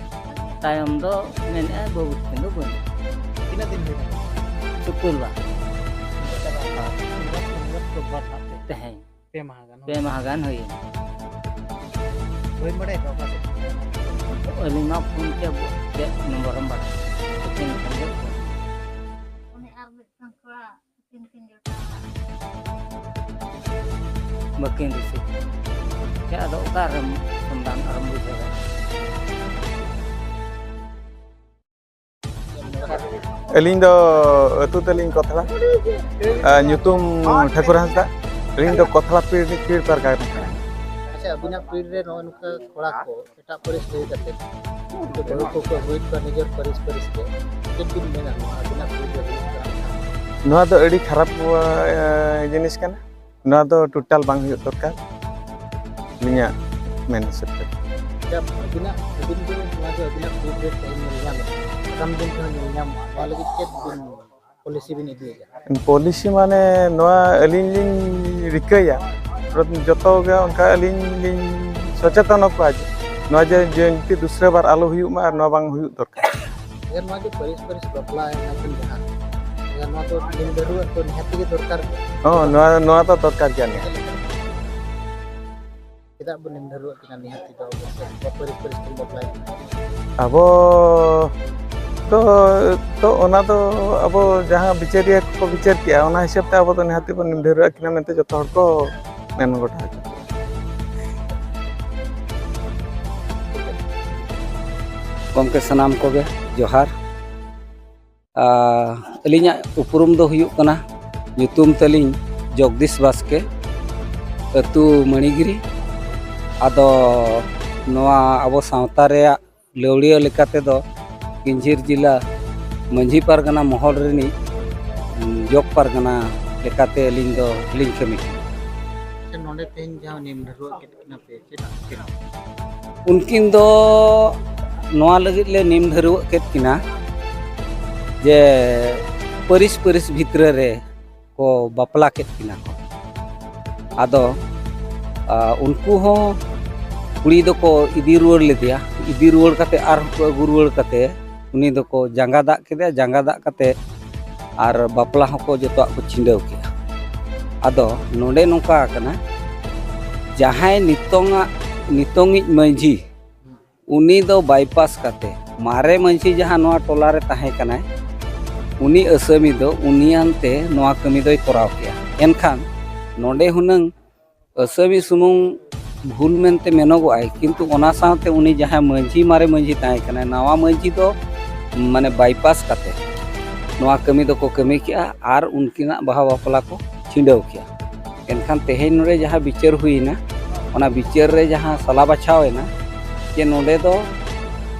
ᱛᱟᱭᱚᱢ ᱫᱚ ᱢᱮᱱᱮᱫᱼᱟᱭ, "ᱵᱟᱹᱵᱩ ᱛᱟᱹᱠᱤᱱ ᱫᱚ ᱵᱟᱹᱱᱩᱜ ᱠᱤᱱᱟ᱾" ᱛᱤᱱᱟᱹᱜ ᱫᱤᱱ ᱦᱩᱭᱱᱟ? ᱥᱩᱠᱩᱞ ᱵᱟ᱾ ᱥᱩᱠᱩᱞ ᱵᱟ, ᱥᱩᱠᱩᱞ ᱵᱟ ᱛᱮᱦᱮᱧ᱾ ᱯᱮ ᱢᱟᱦᱟ ᱜᱟᱱ᱾ ᱯᱮ ᱢᱟᱦᱟ ᱜᱟᱱ ᱦᱩᱭᱮᱱᱟ᱾ ᱵᱟᱹᱧ ᱵᱟᱲᱟᱭ ᱠᱚᱣᱟ ᱚᱠᱟ ᱥᱮᱫ᱾ ᱟᱹᱞᱤᱧ ᱢᱟ ᱯᱷᱳᱱ ᱛᱮ ᱪᱮᱫ ᱱᱚᱢᱵᱚᱨᱮᱢ ᱵᱟᱲᱟᱭ? ᱛᱤᱠᱤᱱ ᱠᱷᱚᱱ ᱜᱮ ᱯᱷᱳᱱ᱾ ᱩᱱᱤ ᱟᱨ ᱢᱤᱫᱴᱟᱝ ᱠᱚᱲᱟ ᱛᱤᱱ ᱛᱤᱱ ᱡᱚᱴᱟᱣ᱾ ᱵᱟᱹᱠᱤᱱ ᱨᱤᱥᱤᱵᱷ᱾ ᱪᱮ ᱟᱫᱚ ᱚᱠᱟᱨᱮᱢ ᱥᱚᱱᱫᱷᱟᱱ ᱟᱨᱮᱢ ᱵᱩᱡᱷᱟᱹᱣᱟ? ᱟᱹᱞᱤᱧ ᱫᱚ ᱟᱹᱛᱩ ᱛᱟᱹᱞᱤᱧ ᱠᱚᱛᱷᱲᱟ, ᱟᱨ ᱧᱩᱛᱩᱢ ᱴᱷᱟᱹᱠᱩᱨ ᱦᱟᱸᱥᱫᱟ᱾ ᱟᱹᱞᱤᱧ ᱫᱚ ᱠᱚᱛᱷᱲᱟ ᱯᱤᱲ ᱯᱤᱲ ᱯᱟᱨᱜᱟᱱᱟ ᱠᱟᱱᱟ᱾ ᱟᱪᱪᱷᱟ, ᱟᱹᱵᱤᱱᱟᱜ ᱯᱤᱲ ᱨᱮ ᱱᱚᱜᱼᱚᱭ ᱱᱚᱝᱠᱟ ᱠᱚᱲᱟ ᱠᱚ ᱮᱴᱟᱜ ᱯᱟᱹᱨᱤᱥ ᱞᱟᱹᱭ ᱠᱟᱛᱮ ᱵᱟᱹᱦᱩ ᱠᱚᱠᱚ ᱟᱹᱜᱩᱭᱮᱫ ᱠᱚᱣᱟ ᱱᱤᱡᱮᱨ ᱯᱟᱹᱨᱤᱥ ᱯᱟᱹᱨᱤᱥ ᱛᱮ, ᱪᱮᱫ ᱵᱤᱱ ᱢᱮᱱᱟ ᱱᱚᱣᱟ ᱟᱹᱵᱤᱱᱟᱜ ᱯᱤᱲ ᱨᱮ ᱦᱩᱭᱩᱜ ᱠᱟᱱᱟ? ᱱᱚᱣᱟ ᱫᱚ ᱟᱹᱰᱤ ᱠᱷᱟᱨᱟᱯ ᱡᱤᱱᱤᱥ ᱠᱟᱱᱟ᱾ ᱱᱚᱣᱟ ᱫᱚ ᱴᱳᱴᱟᱞ ᱵᱟᱝ ᱦᱩᱭᱩᱜ ᱫᱚᱨᱠᱟᱨ, ᱟᱹᱞᱤᱧᱟᱜ ᱢᱮᱱ ᱦᱤᱥᱟᱹᱵ ᱛᱮ᱾ ᱟᱹᱵᱤᱱᱟᱜ, ᱟᱹᱵᱤᱱ ᱜᱮ ᱱᱚᱣᱟ ᱫᱚ ᱟᱹᱵᱤᱱᱟᱜ ᱯᱷᱤᱰ ᱨᱮ ᱛᱮᱦᱮᱧ ᱧᱮᱞ ᱧᱟᱢᱚᱜᱼᱟ, ᱟᱜᱟᱢ ᱫᱤᱱ ᱛᱮᱦᱚᱸ ᱧᱮᱞ ᱧᱟᱢᱚᱜᱼᱟ, ᱱᱚᱣᱟ ᱞᱟᱹᱜᱤᱫ ᱪᱮᱫ ᱵᱤᱱ ᱯᱚᱞᱤᱥᱤ ᱵᱤᱱ ᱤᱫᱤᱭᱮᱫᱟ? ᱯᱚᱞᱤᱥᱤ ᱢᱟᱱᱮ ᱱᱚᱣᱟ ᱟᱹᱞᱤᱧ ᱞᱤᱧ ᱨᱤᱠᱟᱹᱭᱟ, ᱡᱚᱛᱚ ᱜᱮ ᱚᱱᱠᱟ ᱟᱹᱞᱤᱧ ᱞᱤᱧ ᱥᱚᱪᱮᱛᱚᱱ ᱠᱚᱣᱟ ᱡᱮ ᱱᱚᱣᱟ ᱡᱮ ᱡᱚᱭᱚᱱᱛᱤ ᱫᱩᱥᱨᱟᱹ ᱵᱟᱨ ᱟᱞᱚ ᱦᱩᱭᱩᱜ ᱢᱟ ᱟᱨ ᱱᱚᱣᱟ ᱵᱟᱝ ᱦᱩᱭᱩᱜ ᱫᱚᱨᱠᱟᱨ᱾ ᱟᱪᱪᱷᱟ, ᱱᱚᱣᱟ ᱡᱮ ᱯᱟᱹᱨᱤᱥ ᱯᱟᱹᱨᱤᱥ ᱵᱟᱯᱞᱟ ᱮᱱᱟ ᱵᱚᱱ ᱡᱟᱦᱟᱸ, ᱱᱚᱣᱟ ᱫᱚ ᱱᱤᱭᱟᱹ ᱫᱷᱟᱹᱨᱩᱣᱟᱜ ᱫᱚ ᱱᱤᱦᱟᱹᱛ ᱜᱮ ᱫᱚᱨᱠᱟᱨ᱾ ᱦᱚᱸ, ᱱᱚᱣᱟ, ᱱᱚᱣᱟ ᱫᱚ ᱫᱚᱨᱠᱟᱨ ᱜᱮᱭᱟ ᱱᱤᱦᱟᱹᱛ᱾ ᱪᱮᱫ ᱞᱮᱠᱟ? ᱪᱮᱫᱟᱜ ᱵᱚᱱ ᱱᱤᱢ ᱫᱷᱟᱹᱨᱩᱣᱟᱜ ᱠᱤᱱᱟ ᱱᱤᱦᱟᱹᱛᱤ ᱫᱚ ᱚᱵᱚᱥᱥᱳᱭ ᱯᱟᱹᱨᱤᱥ ᱯᱟᱹᱨᱤᱥ ᱠᱤᱱ ᱵᱟᱯᱞᱟᱭᱮᱱᱟ? ᱟᱵᱚ ᱫᱚ, ᱛᱚ ᱚᱱᱟ ᱫᱚ ᱟᱵᱚ ᱡᱟᱦᱟᱸ ᱵᱤᱪᱟᱹᱨᱤᱭᱟᱹ ᱠᱚᱠᱚ ᱵᱤᱪᱟᱹᱨ ᱠᱮᱜᱼᱟ, ᱚᱱᱟ ᱦᱤᱥᱟᱹᱵ ᱛᱮ ᱟᱵᱚ ᱫᱚ ᱱᱤᱦᱟᱹᱛᱤ ᱵᱚᱱ ᱱᱤᱢ ᱫᱷᱟᱹᱨᱩᱣᱟᱜ ᱠᱤᱱᱟ ᱢᱮᱱᱛᱮ ᱡᱚᱛᱚ ᱦᱚᱲ ᱠᱚ ᱢᱮᱱ ᱜᱚᱴᱟ ᱦᱚᱪᱚ ᱠᱮᱜᱼᱟ᱾ ᱜᱚᱢᱠᱮ ᱥᱟᱱᱟᱢ ᱠᱚᱜᱮ ᱡᱚᱦᱟᱨ᱾ ᱟᱨ ᱟᱹᱞᱤᱧᱟᱜ ᱩᱯᱨᱩᱢ ᱫᱚ ᱦᱩᱭᱩᱜ ᱠᱟᱱᱟ, ᱧᱩᱛᱩᱢ ᱛᱟᱹᱞᱤᱧ ᱡᱚᱜᱽᱫᱤᱥ ᱵᱟᱥᱠᱮ, ᱟᱹᱛᱩ ᱢᱟᱹᱱᱤᱜᱤᱨᱤ᱾ ᱟᱫᱚ ᱱᱚᱣᱟ ᱟᱵᱚ ᱥᱟᱶᱛᱟ ᱨᱮᱭᱟᱜ ᱞᱟᱹᱣᱲᱤᱭᱟᱹ ᱞᱮᱠᱟ ᱛᱮᱫᱚ ᱠᱤᱧᱡᱷᱤᱨ ᱡᱮᱞᱟ ᱢᱟᱹᱡᱷᱤ ᱯᱟᱨᱜᱟᱱᱟ ᱢᱚᱦᱚᱞ ᱨᱤᱱᱤᱡ, ᱩᱸ, ᱡᱚᱜᱽ ᱯᱟᱨᱜᱟᱱᱟ ᱞᱮᱠᱟᱛᱮ ᱟᱹᱞᱤᱧ ᱫᱚ ᱞᱤᱧ ᱠᱟᱹᱢᱤ ᱠᱟᱱᱟ᱾ ᱟᱪᱪᱷᱟ, ᱱᱚᱰᱮ ᱛᱮᱦᱮᱧ ᱡᱟᱦᱟᱸ ᱱᱤᱢ ᱰᱷᱟᱹᱨᱣᱟᱹᱜ ᱠᱮᱫ ᱠᱤᱱᱟ ᱯᱮ, ᱪᱮᱫᱟᱜ ᱠᱤᱱ? ᱩᱱᱠᱤᱱ ᱫᱚ ᱱᱚᱣᱟ ᱞᱟᱹᱜᱤᱫ ᱞᱮ ᱱᱤᱢ ᱰᱷᱟᱹᱨᱣᱟᱹᱜ ᱠᱮᱫ ᱠᱤᱱᱟ ᱡᱮ ᱯᱟᱹᱨᱤᱥ ᱯᱟᱹᱨᱤᱥ ᱵᱷᱤᱛᱨᱟᱹ ᱨᱮ ᱠᱚ ᱵᱟᱯᱞᱟ ᱠᱮᱫ ᱠᱤᱱᱟ ᱠᱚ᱾ ᱟᱫᱚ, ᱟ, ᱩᱱᱠᱩ ᱦᱚᱸ ᱠᱩᱲᱤ ᱫᱚᱠᱚ ᱤᱫᱤ ᱨᱩᱣᱟᱹᱲ ᱞᱮᱫᱮᱭᱟ᱾ ᱤᱫᱤ ᱨᱩᱣᱟᱹᱲ ᱠᱟᱛᱮ ᱟᱨᱦᱚᱸ ᱠᱚ ᱟᱹᱜᱩ ᱨᱩᱣᱟᱹᱲ ᱠᱟᱛᱮ ᱩᱱᱤ ᱫᱚᱠᱚ ᱡᱟᱸᱜᱟ ᱫᱟᱜ ᱠᱮᱫᱮᱭᱟ᱾ ᱡᱟᱸᱜᱟ ᱫᱟᱜ ᱠᱟᱛᱮ ᱟᱨ ᱵᱟᱯᱞᱟ ᱦᱚᱸᱠᱚ ᱡᱚᱛᱚᱣᱟᱜ ᱠᱚ ᱪᱷᱤᱸᱰᱟᱹᱣ ᱠᱮᱫᱼᱟ᱾ ᱟᱫᱚ ᱱᱚᱰᱮ ᱱᱚᱝᱠᱟ ᱟᱠᱟᱱᱟ, ᱡᱟᱦᱟᱸᱭ ᱱᱤᱛᱚᱝᱟᱜ, ᱱᱤᱛᱚᱝᱤᱡ ᱢᱟᱹᱡᱷᱤ, ᱩᱱᱤ ᱫᱚ ᱵᱟᱭᱯᱟᱥ ᱠᱟᱛᱮ, ᱢᱟᱨᱮ ᱢᱟᱹᱡᱷᱤ ᱡᱟᱦᱟᱸ ᱱᱚᱣᱟ ᱴᱚᱞᱟ ᱨᱮ ᱛᱟᱦᱮᱸ ᱠᱟᱱᱟᱭ, ᱩᱱᱤ ᱟᱹᱥᱟᱹᱢᱤ ᱫᱚ ᱩᱱᱤᱭᱟᱱᱛᱮ ᱱᱚᱣᱟ ᱠᱟᱹᱢᱤ ᱫᱚᱭ ᱠᱚᱨᱟᱣ ᱠᱮᱜᱼᱟ᱾ ᱮᱱᱠᱷᱟᱱ ᱱᱚᱰᱮ ᱦᱩᱱᱟᱹᱝ ᱟᱹᱥᱟᱹᱢᱤ ᱥᱩᱢᱩᱝ ᱵᱷᱩᱞ ᱢᱮᱱᱛᱮ ᱢᱮᱱᱚᱜᱚᱜᱼᱟᱭ, ᱠᱤᱱᱛᱩ ᱚᱱᱟ ᱥᱟᱶᱛᱮ ᱩᱱᱤ ᱡᱟᱦᱟᱸᱭ ᱢᱟᱹᱡᱷᱤ, ᱢᱟᱨᱮ ᱢᱟᱹᱡᱷᱤ ᱛᱟᱦᱮᱸ ᱠᱟᱱᱟᱭ, ᱱᱟᱣᱟ ᱢᱟᱹᱡᱷᱤ ᱫᱚ ᱢᱟᱱᱮ ᱵᱟᱭᱯᱟᱥ ᱠᱟᱛᱮ ᱱᱚᱣᱟ ᱠᱟᱹᱢᱤ ᱫᱚᱠᱚ ᱠᱟᱹᱢᱤ ᱠᱮᱜᱼᱟ ᱟᱨ ᱩᱱᱠᱤᱱᱟᱜ ᱵᱟᱦᱟ ᱵᱟᱯᱞᱟ ᱠᱚ ᱪᱷᱤᱸᱰᱟᱹᱣ ᱠᱮᱜᱼᱟ᱾ ᱮᱱᱠᱷᱟᱱ ᱛᱮᱦᱮᱧ ᱱᱚᱰᱮ ᱡᱟᱦᱟᱸ ᱵᱤᱪᱟᱹᱨ ᱦᱩᱭᱱᱟ, ᱚᱱᱟ ᱵᱤᱪᱟᱹᱨ ᱨᱮ ᱡᱟᱦᱟᱸ ᱥᱟᱞᱟ ᱵᱟᱪᱷᱟᱣ ᱮᱱᱟ ᱡᱮ ᱱᱚᱰᱮ ᱫᱚ,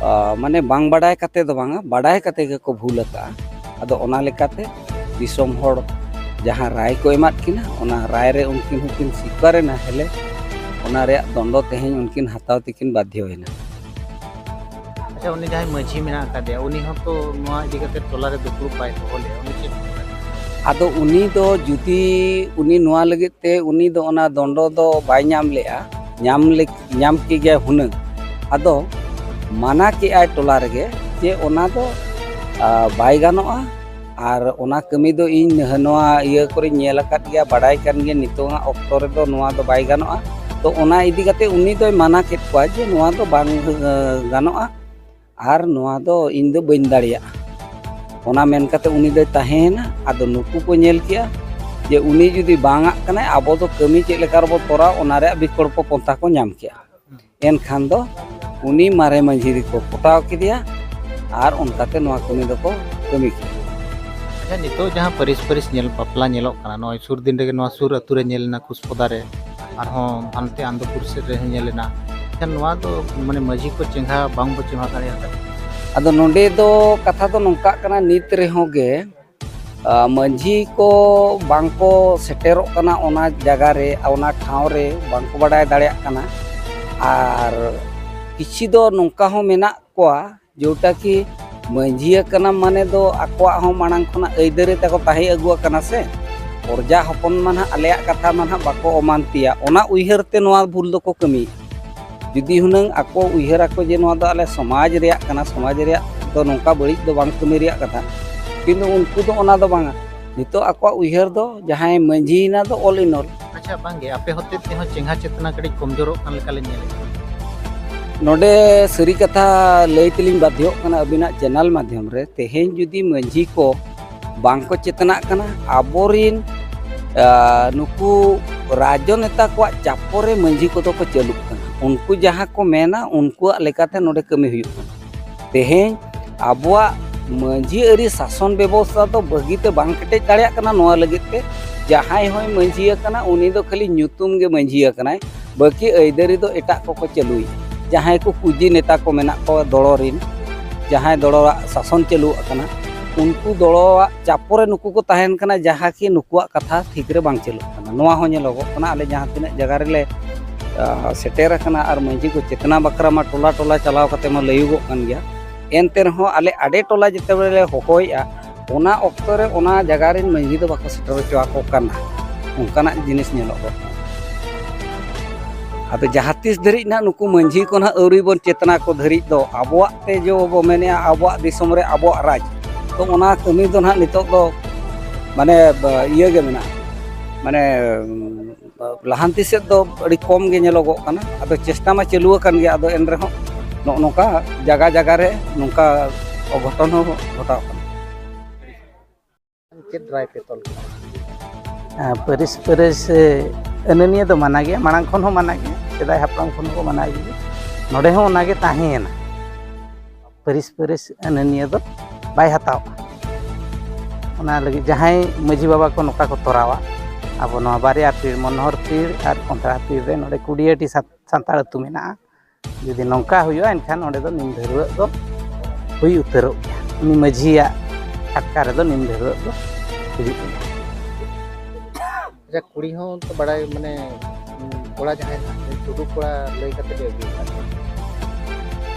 ᱟ, ᱢᱟᱱᱮ ᱵᱟᱝ ᱵᱟᱰᱟᱭ ᱠᱟᱛᱮ ᱫᱚ ᱵᱟᱝᱟ, ᱵᱟᱰᱟᱭ ᱠᱟᱛᱮ ᱜᱮᱠᱚ ᱵᱷᱩᱞ ᱟᱠᱟᱜᱼᱟ᱾ ᱟᱫᱚ ᱚᱱᱟ ᱞᱮᱠᱟᱛᱮ ᱫᱤᱥᱚᱢ ᱦᱚᱲ ᱡᱟᱦᱟᱸ ᱨᱟᱭ ᱠᱚ ᱮᱢᱟᱫ ᱠᱤᱱᱟ, ᱚᱱᱟ ᱨᱟᱭ ᱨᱮ ᱩᱱᱠᱤᱱ ᱦᱚᱸᱠᱤᱱ ᱥᱤᱠᱟᱨ ᱮᱱᱟ᱾ ᱦᱮᱞᱮ, ᱚᱱᱟ ᱨᱮᱭᱟᱜ ᱫᱚᱱᱰᱚ ᱛᱮᱦᱮᱧ ᱩᱱᱠᱤᱱ ᱦᱟᱛᱟᱣ ᱛᱮᱠᱤᱱ ᱵᱟᱫᱽᱫᱷᱚᱭᱮᱱᱟ᱾ ᱟᱪᱪᱷᱟ, ᱩᱱᱤ ᱡᱟᱦᱟᱸᱭ ᱢᱟᱹᱡᱷᱤ ᱢᱮᱱᱟᱜ ᱟᱠᱟᱫᱮᱭᱟ, ᱩᱱᱤ ᱦᱚᱸᱛᱚ ᱱᱚᱣᱟ ᱤᱫᱤ ᱠᱟᱛᱮ ᱴᱚᱞᱟ ᱨᱮ ᱫᱩᱯᱲᱩᱵ ᱵᱟᱭ ᱫᱚᱦᱚ ᱞᱮᱫᱼᱟ, ᱩᱱᱤ ᱪᱮᱫ? ᱟᱫᱚ ᱩᱱᱤ ᱫᱚ ᱡᱩᱫᱤ ᱩᱱᱤ ᱱᱚᱣᱟ ᱞᱟᱹᱜᱤᱫ ᱛᱮ ᱩᱱᱤ ᱫᱚ ᱚᱱᱟ ᱫᱚᱱᱰᱚ ᱫᱚ ᱵᱟᱭ ᱧᱟᱢ ᱞᱮᱜᱼᱟ, ᱧᱟᱢ ᱞᱮ ᱧᱟᱢ ᱠᱮ ᱜᱮᱭᱟᱭ ᱦᱩᱱᱟᱹᱝ᱾ ᱟᱫᱚ ᱢᱟᱱᱟ ᱠᱮᱜᱼᱟᱭ ᱴᱚᱞᱟ ᱨᱮᱜᱮ ᱡᱮ ᱚᱱᱟ ᱫᱚ ᱵᱟᱭ ᱜᱟᱱᱚᱜᱼᱟ᱾ ᱟᱨ ᱚᱱᱟ ᱠᱟᱹᱢᱤ ᱫᱚ ᱤᱧ ᱱᱚᱣᱟ ᱤᱭᱟᱹ ᱠᱚᱨᱮᱧ ᱧᱮᱞ ᱟᱠᱟᱫ ᱜᱮᱭᱟ, ᱵᱟᱰᱟᱭ ᱠᱟᱱ ᱜᱮᱭᱟ, ᱱᱤᱛᱚᱜᱟᱜ ᱚᱠᱛᱚ ᱨᱮᱫᱚ ᱱᱚᱣᱟ ᱫᱚ ᱵᱟᱭ ᱜᱟᱱᱚᱜᱼᱟ᱾ ᱛᱚ ᱚᱱᱟ ᱤᱫᱤ ᱠᱟᱛᱮ ᱩᱱᱤ ᱫᱚᱭ ᱢᱟᱱᱟ ᱠᱮᱫ ᱠᱚᱣᱟ ᱡᱮ ᱱᱚᱣᱟ ᱫᱚ ᱵᱟᱝ ᱜᱟᱱᱚᱜᱼᱟ ᱟᱨ ᱱᱚᱣᱟ ᱫᱚ ᱤᱧ ᱫᱚ ᱵᱟᱹᱧ ᱫᱟᱲᱮᱭᱟᱜᱼᱟ᱾ ᱚᱱᱟ ᱢᱮᱱ ᱠᱟᱛᱮ ᱩᱱᱤ ᱫᱚᱭ ᱛᱟᱦᱮᱸᱭᱮᱱᱟ᱾ ᱟᱫᱚ ᱱᱩᱠᱩ ᱠᱚ ᱧᱮᱞ ᱠᱮᱜᱼᱟ ᱡᱮ ᱩᱱᱤ ᱡᱩᱫᱤ ᱵᱟᱝ ᱟᱜ ᱠᱟᱱᱟᱭ, ᱟᱵᱚ ᱫᱚ ᱠᱟᱹᱢᱤ ᱪᱮᱫ ᱞᱮᱠᱟ ᱨᱮᱵᱚ ᱛᱚᱨᱟᱣ, ᱚᱱᱟ ᱨᱮᱭᱟᱜ ᱵᱤᱠᱚᱞᱯᱚ ᱯᱚᱱᱛᱷᱟ ᱠᱚ ᱧᱟᱢ ᱠᱮᱜᱼᱟ᱾ ᱮᱱᱠᱷᱟᱱ ᱫᱚ ᱩᱱᱤ ᱢᱟᱨᱮ ᱢᱟᱹᱡᱷᱤ ᱨᱮᱠᱚ ᱯᱚᱴᱟᱣ ᱠᱮᱫᱮᱭᱟ ᱟᱨ ᱚᱱᱠᱟᱛᱮ ᱱᱚᱣᱟ ᱠᱟᱹᱢᱤ ᱫᱚᱠᱚ ᱠᱟᱹᱢᱤ ᱠᱮᱫᱟ᱾ ᱟᱪᱪᱷᱟ, ᱱᱤᱛᱚᱜ ᱡᱟᱦᱟᱸ ᱯᱟᱹᱨᱤᱥ ᱯᱟᱹᱨᱤᱥ ᱧᱮᱞ ᱵᱟᱯᱞᱟ ᱧᱮᱞᱚᱜ ᱠᱟᱱᱟ, ᱱᱚᱜᱼᱚᱭ ᱥᱩᱨ ᱫᱤᱱ ᱨᱮᱜᱮ ᱱᱚᱣᱟ ᱥᱩᱨ ᱟᱹᱛᱩ ᱨᱮ ᱧᱮᱞ ᱮᱱᱟ ᱠᱩᱥᱯᱚᱫᱟ ᱨᱮ, ᱟᱨᱦᱚᱸ ᱦᱟᱱᱛᱮ ᱟᱱᱫᱚᱯᱩᱨ ᱥᱮᱫ ᱨᱮᱦᱚᱸ ᱧᱮᱞ ᱮᱱᱟ᱾ ᱮᱱᱠᱷᱟᱱ ᱱᱚᱣᱟ ᱫᱚ ᱢᱟᱱᱮ ᱢᱟᱹᱡᱷᱤ ᱠᱚ ᱪᱮᱸᱜᱷᱟ ᱵᱟᱝ ᱵᱚ ᱪᱮᱸᱜᱷᱟ ᱫᱟᱲᱮᱭᱟᱜ ᱠᱟᱱᱟ᱾ ᱟᱫᱚ ᱱᱚᱰᱮ ᱫᱚ ᱠᱟᱛᱷᱟ ᱫᱚ ᱱᱚᱝᱠᱟᱜ ᱠᱟᱱᱟ, ᱱᱤᱛ ᱨᱮᱦᱚᱸ ᱜᱮ ᱟ, ᱢᱟᱹᱡᱷᱤ ᱠᱚ ᱵᱟᱝ ᱠᱚ ᱥᱮᱴᱮᱨᱚᱜ ᱠᱟᱱᱟ ᱚᱱᱟ ᱡᱟᱭᱜᱟ ᱨᱮ, ᱚᱱᱟ ᱴᱷᱟᱶ ᱨᱮ ᱵᱟᱝ ᱠᱚ ᱵᱟᱰᱟᱭ ᱫᱟᱲᱮᱭᱟᱜ ᱠᱟᱱᱟ᱾ ᱟᱨ ᱠᱤᱪᱷᱤ ᱫᱚ ᱱᱚᱝᱠᱟ ᱦᱚᱸ ᱢᱮᱱᱟᱜ ᱠᱚᱣᱟ ᱡᱮᱴᱟ ᱠᱤ ᱢᱟᱹᱡᱷᱤ ᱟᱠᱟᱱᱟ ᱢᱟᱱᱮ ᱫᱚ ᱟᱠᱚᱣᱟᱜ ᱦᱚᱸ ᱢᱟᱲᱟᱝ ᱠᱷᱚᱱᱟᱜ ᱟᱹᱭᱫᱟᱹᱨᱤ ᱛᱟᱠᱚ ᱛᱟᱦᱮᱸ ᱟᱹᱜᱩ ᱟᱠᱟᱱᱟ ᱥᱮ, ᱯᱨᱚᱡᱟ ᱦᱚᱯᱚᱱ ᱢᱟ ᱱᱟᱦᱟᱜ ᱟᱞᱮᱭᱟᱜ ᱠᱟᱛᱷᱟ ᱢᱟ ᱱᱟᱦᱟᱜ ᱵᱟᱠᱚ ᱚᱢᱟᱱ ᱛᱮᱭᱟ, ᱚᱱᱟ ᱩᱭᱦᱟᱹᱨ ᱛᱮ ᱱᱚᱣᱟ ᱵᱷᱩᱞ ᱫᱚᱠᱚ ᱠᱟᱹᱢᱤᱭᱮᱫᱼᱟ᱾ ᱡᱩᱫᱤ ᱦᱩᱱᱟᱹᱝ ᱟᱠᱚ ᱩᱭᱦᱟᱹᱨ ᱟᱠᱚ ᱡᱮ ᱱᱚᱣᱟ ᱫᱚ ᱟᱞᱮ ᱥᱚᱢᱟᱡᱽ ᱨᱮᱭᱟᱜ ᱠᱟᱱᱟ, ᱥᱚᱢᱟᱡᱽ ᱨᱮᱭᱟᱜ ᱫᱚ ᱱᱚᱝᱠᱟ ᱵᱟᱹᱲᱤᱡ ᱫᱚ ᱵᱟᱝ ᱠᱟᱹᱢᱤ ᱨᱮᱭᱟᱜ ᱠᱟᱛᱷᱟ, ᱠᱤᱱᱛᱩ ᱩᱱᱠᱩ ᱫᱚ ᱚᱱᱟ ᱫᱚ ᱵᱟᱝᱟ᱾ ᱱᱤᱛᱚᱜ ᱟᱠᱚᱣᱟᱜ ᱩᱭᱦᱟᱹᱨ ᱫᱚ ᱡᱟᱦᱟᱸᱭ ᱢᱟᱹᱡᱷᱤᱭᱮᱱᱟ ᱫᱚ all in all᱾ ᱟᱪᱪᱷᱟ, ᱵᱟᱝᱜᱮ, ᱟᱯᱮ ᱦᱚᱛᱮ ᱛᱮᱦᱚᱸ ᱪᱮᱸᱜᱷᱟ ᱪᱮᱛᱱᱟ ᱠᱟᱹᱴᱤᱡ ᱠᱚᱢᱡᱳᱨᱚᱜ ᱠᱟᱱ ᱞᱮᱠᱟ ᱞᱮ ᱧᱮᱞᱮᱫ ᱠᱟᱱᱟ᱾ ᱱᱚᱰᱮ ᱥᱟᱹᱨᱤ ᱠᱟᱛᱷᱟ ᱞᱟᱹᱭ ᱛᱮᱞᱤᱧ ᱵᱟᱫᱽᱫᱷᱚᱜ ᱠᱟᱱᱟ ᱟᱹᱵᱤᱱᱟᱜ ᱪᱮᱱᱮᱞ ᱢᱟᱫᱽᱫᱷᱚᱢ ᱨᱮ, ᱛᱮᱦᱮᱧ ᱡᱩᱫᱤ ᱢᱟᱹᱡᱷᱤ ᱠᱚ ᱵᱟᱝ ᱠᱚ ᱪᱮᱛᱱᱟᱜ ᱠᱟᱱᱟ, ᱟᱵᱚᱨᱤᱱ, ᱟ, ᱱᱩᱠᱩ ᱨᱟᱡᱽᱱᱮᱛᱟ ᱠᱚᱣᱟᱜ ᱪᱟᱯᱚ ᱨᱮ ᱢᱟᱹᱡᱷᱤ ᱠᱚᱫᱚ ᱠᱚ ᱪᱟᱹᱞᱩᱜ ᱠᱟᱱᱟ᱾ ᱩᱱᱠᱩ ᱡᱟᱦᱟᱸ ᱠᱚ ᱢᱮᱱᱟ, ᱩᱱᱠᱩᱣᱟᱜ ᱞᱮᱠᱟᱛᱮ ᱱᱚᱰᱮ ᱠᱟᱹᱢᱤ ᱦᱩᱭᱩᱜ ᱠᱟᱱᱟ᱾ ᱛᱮᱦᱮᱧ ᱟᱵᱚᱣᱟᱜ ᱢᱟᱹᱡᱷᱤ ᱟᱹᱨᱤ ᱥᱟᱥᱚᱱ ᱵᱮᱵᱚᱥᱛᱷᱟ ᱫᱚ ᱵᱷᱟᱹᱜᱤᱛᱮ ᱵᱟᱝ ᱠᱮᱴᱮᱡ ᱫᱟᱲᱮᱭᱟᱜ ᱠᱟᱱᱟ᱾ ᱱᱚᱣᱟ ᱞᱟᱹᱜᱤᱫ ᱛᱮ ᱡᱟᱦᱟᱸᱭ ᱦᱚᱸᱭ ᱢᱟᱹᱡᱷᱤ ᱟᱠᱟᱱᱟ, ᱩᱱᱤ ᱫᱚ ᱠᱷᱟᱹᱞᱤ ᱧᱩᱛᱩᱢ ᱜᱮ ᱢᱟᱹᱡᱷᱤ ᱟᱠᱟᱱᱟᱭ, ᱵᱟᱹᱠᱤ ᱟᱹᱭᱫᱟᱹᱨᱤ ᱫᱚ ᱮᱴᱟᱜ ᱠᱚᱠᱚ ᱪᱟᱹᱞᱩᱭᱮᱫᱼᱟ᱾ ᱡᱟᱦᱟᱸᱭ ᱠᱚ ᱠᱩᱡᱤ ᱱᱮᱛᱟ ᱠᱚ ᱢᱮᱱᱟᱜ ᱠᱚᱣᱟ ᱫᱚᱲᱚ ᱨᱤᱱ, ᱡᱟᱦᱟᱸᱭ ᱫᱚᱲᱚᱣᱟᱜ ᱥᱟᱥᱚᱱ ᱪᱟᱹᱞᱩ ᱟᱠᱟᱱᱟ, ᱩᱱᱠᱩ ᱫᱚᱲᱚᱣᱟᱜ ᱪᱟᱯᱚ ᱨᱮ ᱱᱩᱠᱩ ᱠᱚ ᱛᱟᱦᱮᱱ ᱠᱟᱱᱟ, ᱡᱟᱦᱟᱸ ᱠᱤ ᱱᱩᱠᱩᱣᱟᱜ ᱠᱟᱛᱷᱟ ᱴᱷᱤᱠ ᱨᱮ ᱵᱟᱝ ᱪᱟᱹᱞᱩᱜ ᱠᱟᱱᱟ᱾ ᱱᱚᱣᱟ ᱦᱚᱸ ᱧᱮᱞᱚᱜᱚᱜ ᱠᱟᱱᱟ᱾ ᱟᱞᱮ ᱡᱟᱦᱟᱸ ᱛᱤᱱᱟᱹᱜ ᱡᱟᱭᱜᱟ ᱨᱮᱞᱮ, ᱥᱮᱴᱮᱨ ᱟᱠᱟᱱᱟ ᱟᱨ ᱢᱟᱹᱡᱷᱤ ᱠᱚ ᱪᱮᱛᱱᱟ ᱵᱟᱠᱷᱨᱟ ᱢᱟ ᱴᱚᱞᱟ ᱴᱚᱞᱟ ᱪᱟᱞᱟᱣ ᱠᱟᱛᱮ ᱢᱟ ᱞᱟᱹᱭᱩᱜᱚᱜ ᱠᱟᱱ ᱜᱮᱭᱟ᱾ ᱮᱱᱛᱮ ᱨᱮᱦᱚᱸ ᱟᱞᱮ ᱟᱰᱮ ᱴᱚᱞᱟ ᱡᱮᱛᱮ ᱵᱮᱲᱮ ᱞᱮ ᱦᱚᱦᱚᱭᱮᱫᱼᱟ, ᱚᱱᱟ ᱚᱠᱛᱚ ᱨᱮ ᱚᱱᱟ ᱡᱟᱭᱜᱟ ᱨᱮᱱ ᱢᱟᱹᱡᱷᱤ ᱫᱚ ᱵᱟᱠᱚ ᱥᱮᱴᱮᱨ ᱦᱚᱪᱚ ᱟᱠᱚ ᱠᱟᱱᱟ᱾ ᱚᱱᱠᱟᱱᱟᱜ ᱡᱤᱱᱤᱥ ᱧᱮᱞᱚᱜᱚᱜ ᱠᱟᱱᱟ᱾ ᱟᱫᱚ ᱡᱟᱦᱟᱸ ᱛᱤᱥ ᱫᱷᱟᱹᱨᱤᱡ ᱱᱟᱦᱟᱜ ᱱᱩᱠᱩ ᱢᱟᱹᱡᱷᱤ ᱠᱚ ᱱᱟᱦᱟᱜ ᱟᱹᱣᱨᱤ ᱵᱚᱱ ᱪᱮᱛᱱᱟ ᱠᱚ ᱫᱷᱟᱹᱨᱤᱡ ᱫᱚ, ᱟᱵᱚᱣᱟᱜ ᱛᱮ ᱡᱚ ᱵᱚ ᱢᱮᱱᱮᱜᱼᱟ, ᱟᱵᱚᱣᱟᱜ ᱫᱤᱥᱚᱢ ᱨᱮ ᱟᱵᱚᱣᱟᱜ ᱨᱟᱡᱽ, ᱛᱚ ᱚᱱᱟ ᱠᱟᱹᱢᱤ ᱫᱚ ᱱᱟᱦᱟᱜ ᱱᱤᱛᱚᱜ ᱫᱚ ᱢᱟᱱᱮ ᱵ-, ᱤᱭᱟᱹ ᱜᱮ ᱢᱮᱱᱟᱜᱼᱟ, ᱢᱟᱱᱮ ᱞᱟᱦᱟᱱᱛᱤ ᱥᱮᱫ ᱫᱚ ᱟᱹᱰᱤ ᱠᱚᱢ ᱜᱮ ᱧᱮᱞᱚᱜᱚᱜ ᱠᱟᱱᱟ᱾ ᱟᱫᱚ ᱪᱮᱥᱴᱟ ᱢᱟ ᱪᱟᱹᱞᱩ ᱟᱠᱟᱱ ᱜᱮᱭᱟ, ᱟᱫᱚ ᱮᱱ ᱨᱮᱦᱚᱸ ᱱᱚᱜᱼᱚ ᱱᱚᱝᱠᱟ ᱡᱟᱭᱜᱟ ᱡᱟᱭᱜᱟ ᱨᱮ ᱱᱚᱝᱠᱟ ᱚᱜᱷᱚᱴᱚᱱ ᱦᱚᱸ ᱜᱷᱚᱴᱟᱣ ᱠᱟᱱᱟ᱾ ᱪᱮᱫ ᱨᱟᱭ ᱯᱮ ᱛᱚᱞ ᱠᱮᱫᱟ? ᱯᱟᱹᱨᱤᱥ ᱯᱟᱹᱨᱤᱥ ᱟᱹᱱᱟᱹᱱᱤᱭᱟᱹ ᱫᱚ ᱢᱟᱱᱟ ᱜᱮᱭᱟ, ᱢᱟᱲᱟᱝ ᱠᱷᱚᱱ ᱦᱚᱸ ᱢᱟᱱᱟ ᱜᱮᱭᱟ, ᱥᱮᱫᱟᱭ ᱦᱟᱯᱲᱟᱢ ᱠᱷᱚᱱ ᱦᱚᱸᱠᱚ ᱢᱟᱱᱟ ᱜᱮᱭᱟ᱾ ᱱᱚᱰᱮ ᱦᱚᱸ ᱚᱱᱟᱜᱮ ᱛᱟᱦᱮᱸᱭᱮᱱᱟ, ᱯᱟᱹᱨᱤᱥ ᱯᱟᱹᱨᱤᱥ ᱟᱹᱱᱟᱹᱱᱤᱭᱟᱹ ᱫᱚ ᱵᱟᱭ ᱦᱟᱛᱟᱣᱟ᱾ ᱚᱱᱟ ᱞᱟᱹᱜᱤᱫ ᱡᱟᱦᱟᱸᱭ ᱢᱟᱹᱡᱷᱤ ᱵᱟᱵᱟ ᱠᱚ ᱱᱚᱝᱠᱟ ᱠᱚ ᱛᱚᱨᱟᱣᱟ, ᱟᱵᱚ ᱱᱚᱣᱟ ᱵᱟᱨᱭᱟ ᱯᱤᱲ, ᱢᱚᱱᱳᱦᱚᱨ ᱯᱤᱲ ᱟᱨ ᱠᱚᱸᱫᱷᱲᱟ ᱯᱤᱲ ᱨᱮ ᱱᱚᱰᱮ ᱠᱩᱰᱤᱭᱟᱹᱴᱤ ᱥᱟᱱ-, ᱥᱟᱱᱛᱟᱲ ᱟᱹᱛᱩ ᱢᱮᱱᱟᱜᱼᱟ᱾ ᱡᱩᱫᱤ ᱱᱚᱝᱠᱟ ᱦᱩᱭᱩᱜᱼᱟ, ᱮᱱᱠᱷᱟᱱ ᱚᱸᱰᱮ ᱫᱚ ᱱᱤᱢ ᱰᱷᱟᱹᱨᱣᱟᱹᱜ ᱫᱚ ᱦᱩᱭ ᱩᱛᱟᱹᱨᱚᱜ ᱜᱮᱭᱟ᱾ ᱩᱱᱤ ᱢᱟᱹᱡᱷᱤᱭᱟᱜ ᱪᱷᱟᱴᱠᱟ ᱨᱮᱫᱚ ᱱᱤᱢ ᱰᱷᱟᱹᱨᱣᱟᱹᱜ ᱫᱚ ᱦᱩᱭᱩᱜ ᱜᱮᱭᱟ᱾ ᱟᱪᱪᱷᱟ, ᱠᱩᱲᱤ ᱦᱚᱸ ᱛᱚ ᱵᱟᱲᱟᱭ, ᱢᱟᱱᱮ, ᱩᱸ, ᱠᱚᱲᱟ ᱡᱟᱦᱟᱸᱭ ᱦᱮᱱᱟᱜ ᱠᱚ, ᱴᱩᱰᱩ ᱠᱚᱲᱟ ᱞᱟᱹᱭ ᱠᱟᱛᱮ ᱯᱮ ᱟᱹᱜᱩ ᱟᱠᱟᱫ ᱠᱚᱣᱟ᱾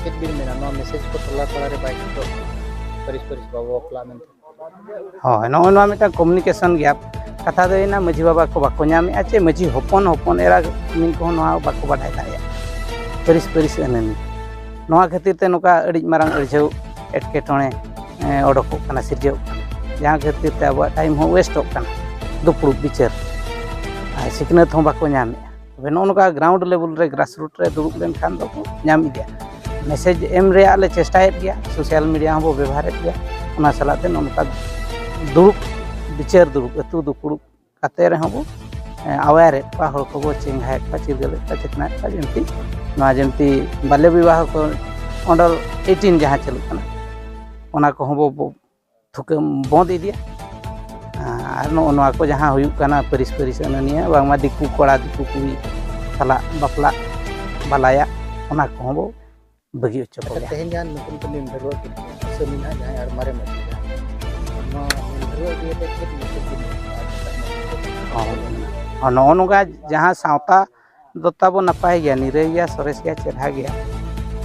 ᱪᱮᱫ ᱵᱤᱱ ᱢᱮᱱᱟ, ᱱᱚᱣᱟ ᱢᱮᱥᱮᱡᱽ ᱠᱚ ᱴᱚᱞᱟ ᱯᱟᱲᱟ ᱨᱮ ᱵᱟᱭ ᱴᱷᱤᱠᱚᱜ ᱠᱟᱱᱟ, ᱯᱟᱹᱨᱤᱥ ᱯᱟᱹᱨᱤᱥ ᱵᱟᱵᱚ ᱵᱟᱯᱞᱟᱜ ᱢᱮᱱᱛᱮ? ᱦᱳᱭ, ᱱᱚᱜᱼᱚ ᱱᱚᱣᱟ ᱢᱤᱫᱴᱟᱝ communication gap᱾ ᱠᱟᱛᱷᱟ ᱫᱚ ᱦᱩᱭᱱᱟ, ᱢᱟᱹᱡᱷᱤ ᱵᱟᱵᱟ ᱠᱚ ᱵᱟᱠᱚ ᱧᱟᱢᱮᱜᱼᱟ, ᱪᱮ ᱢᱟᱹᱡᱷᱤ ᱦᱚᱯᱚᱱ, ᱦᱚᱯᱚᱱ ᱮᱨᱟ ᱠᱤᱢᱤᱱ ᱠᱚᱦᱚᱸ ᱱᱚᱣᱟ ᱵᱟᱠᱚ ᱵᱟᱰᱟᱭ ᱫᱟᱲᱮᱭᱟᱜᱼᱟ, ᱯᱟᱹᱨᱤᱥ ᱯᱟᱹᱨᱤᱥ ᱟᱹᱱᱟᱹᱱᱤ᱾ ᱱᱚᱣᱟ ᱠᱷᱟᱹᱛᱤᱨ ᱛᱮ ᱱᱚᱝᱠᱟ ᱟᱹᱰᱤ ᱢᱟᱨᱟᱝ ᱟᱹᱲᱡᱷᱟᱹᱣ ᱮᱴᱠᱮᱴᱚᱬᱮ, ᱮᱸ, ᱚᱰᱚᱠᱚᱜ ᱠᱟᱱᱟ, ᱥᱤᱨᱡᱟᱹᱣᱚᱜ ᱠᱟᱱᱟ, ᱡᱟᱦᱟᱸ ᱠᱷᱟᱹᱛᱤᱨ ᱛᱮ ᱟᱵᱚᱣᱟᱜ time ᱦᱚᱸ waste ᱚᱜ ᱠᱟᱱᱟ, ᱫᱩᱯᱲᱩᱵ ᱵᱤᱪᱟᱹᱨ, ᱟᱨ ᱥᱤᱠᱷᱱᱟᱹᱛ ᱦᱚᱸ ᱵᱟᱠᱚ ᱧᱟᱢᱮᱜᱼᱟ᱾ ᱛᱚᱵᱮ ᱱᱚᱜᱼᱚ ᱱᱚᱝᱠᱟ ground level ᱨᱮ, grassroot ᱨᱮ ᱫᱩᱲᱩᱵ ᱞᱮᱱᱠᱷᱟᱱ ᱫᱚᱠᱚ ᱧᱟᱢ ᱤᱫᱤᱭᱟ᱾ ᱢᱮᱥᱮᱡᱽ ᱮᱢ ᱨᱮᱭᱟᱜ ᱞᱮ ᱪᱮᱥᱴᱟᱭᱮᱫ ᱜᱮᱭᱟ, social media ᱦᱚᱸᱵᱚ ᱵᱮᱵᱚᱦᱟᱨᱮᱫ ᱜᱮᱭᱟ, ᱚᱱᱟ ᱥᱟᱞᱟᱜ ᱛᱮ ᱱᱚᱜᱼᱚ ᱱᱚᱝᱠᱟ ᱫᱩᱲᱩᱵ, ᱵᱤᱪᱟᱹᱨ ᱫᱩᱲᱩᱵ, ᱟᱹᱛᱩ ᱫᱩᱯᱲᱩᱵ ᱠᱟᱛᱮ ᱨᱮᱦᱚᱸ ᱵᱚ, ᱮ, aware ᱮᱫ ᱠᱚᱣᱟ, ᱦᱚᱲ ᱠᱚᱵᱚ ᱪᱮᱸᱜᱷᱟᱭᱮᱫ ᱠᱚᱣᱟ, ᱪᱤᱨᱜᱟᱹᱞᱮᱫ ᱠᱚᱣᱟ, ᱪᱮᱛᱱᱟᱭᱮᱫ ᱠᱚᱣᱟ, ᱡᱮᱢᱛᱤ ᱱᱚᱣᱟ ᱡᱮᱢᱛᱤ ᱵᱟᱞᱭᱚ ᱵᱤᱵᱟᱦᱚ ᱠᱚ under eighteen ᱡᱟᱦᱟᱸ ᱪᱟᱹᱞᱩᱜ ᱠᱟᱱᱟ, ᱚᱱᱟ ᱠᱚᱦᱚᱸ ᱵᱚ, ᱵᱚ ᱛᱷᱩᱠᱟᱹᱢ ᱵᱚᱸᱫᱽ ᱤᱫᱤᱭᱟ᱾ ᱟᱨ ᱱᱚᱜᱼᱚ ᱱᱚᱣᱟ ᱠᱚ ᱡᱟᱦᱟᱸ ᱦᱩᱭᱩᱜ ᱠᱟᱱᱟ, ᱯᱟᱹᱨᱤᱥ ᱯᱟᱹᱨᱤᱥ ᱟᱹᱱᱟᱹᱱᱤᱭᱟᱹ, ᱵᱟᱝᱢᱟ ᱫᱤᱠᱩ ᱠᱚᱲᱟ ᱫᱤᱠᱩ ᱠᱩᱲᱤ ᱥᱟᱞᱟᱜ ᱵᱟᱯᱞᱟ ᱵᱟᱞᱟᱭᱟ, ᱚᱱᱟ ᱠᱚᱦᱚᱸ ᱵᱚ ᱵᱟᱹᱜᱤ ᱦᱚᱪᱚ ᱟᱪᱪᱷᱟ, ᱠᱚᱜᱮᱭᱟ᱾ ᱛᱮᱦᱮᱧ ᱡᱟᱦᱟᱸ ᱱᱩᱠᱩ ᱱᱩᱠᱩ ᱱᱤᱢ ᱰᱷᱟᱹᱨᱣᱟᱹᱜ ᱠᱤᱱ ᱟᱹᱥᱟᱹᱢᱤ ᱱᱟᱦᱟᱜ ᱡᱟᱦᱟᱸᱭ ᱟᱨ ᱢᱟᱨᱮ ᱢᱟᱹᱡᱷᱤ ᱡᱟᱦᱟᱸᱭ, ᱱᱚᱣᱟ ᱱᱤᱢ ᱰᱷᱟᱹᱨᱣᱟᱹᱜ ᱤᱫᱤ ᱠᱟᱛᱮ ᱪᱮᱫ message ᱵᱤᱱ ᱮᱢᱟ ᱠᱚᱣᱟ? ᱦᱚᱸ, ᱦᱚᱸ, ᱱᱚᱜᱼᱚ ᱱᱚᱝᱠᱟ ᱡᱟᱦᱟᱸ ᱥᱟᱶᱛᱟ ᱫᱚ ᱛᱟᱵᱚ ᱱᱟᱯᱟᱭ ᱜᱮᱭᱟ, ᱱᱤᱨᱟᱹᱭ ᱜᱮᱭᱟ, ᱥᱚᱨᱮᱥ ᱜᱮᱭᱟ, ᱪᱮᱨᱦᱟ ᱜᱮᱭᱟ᱾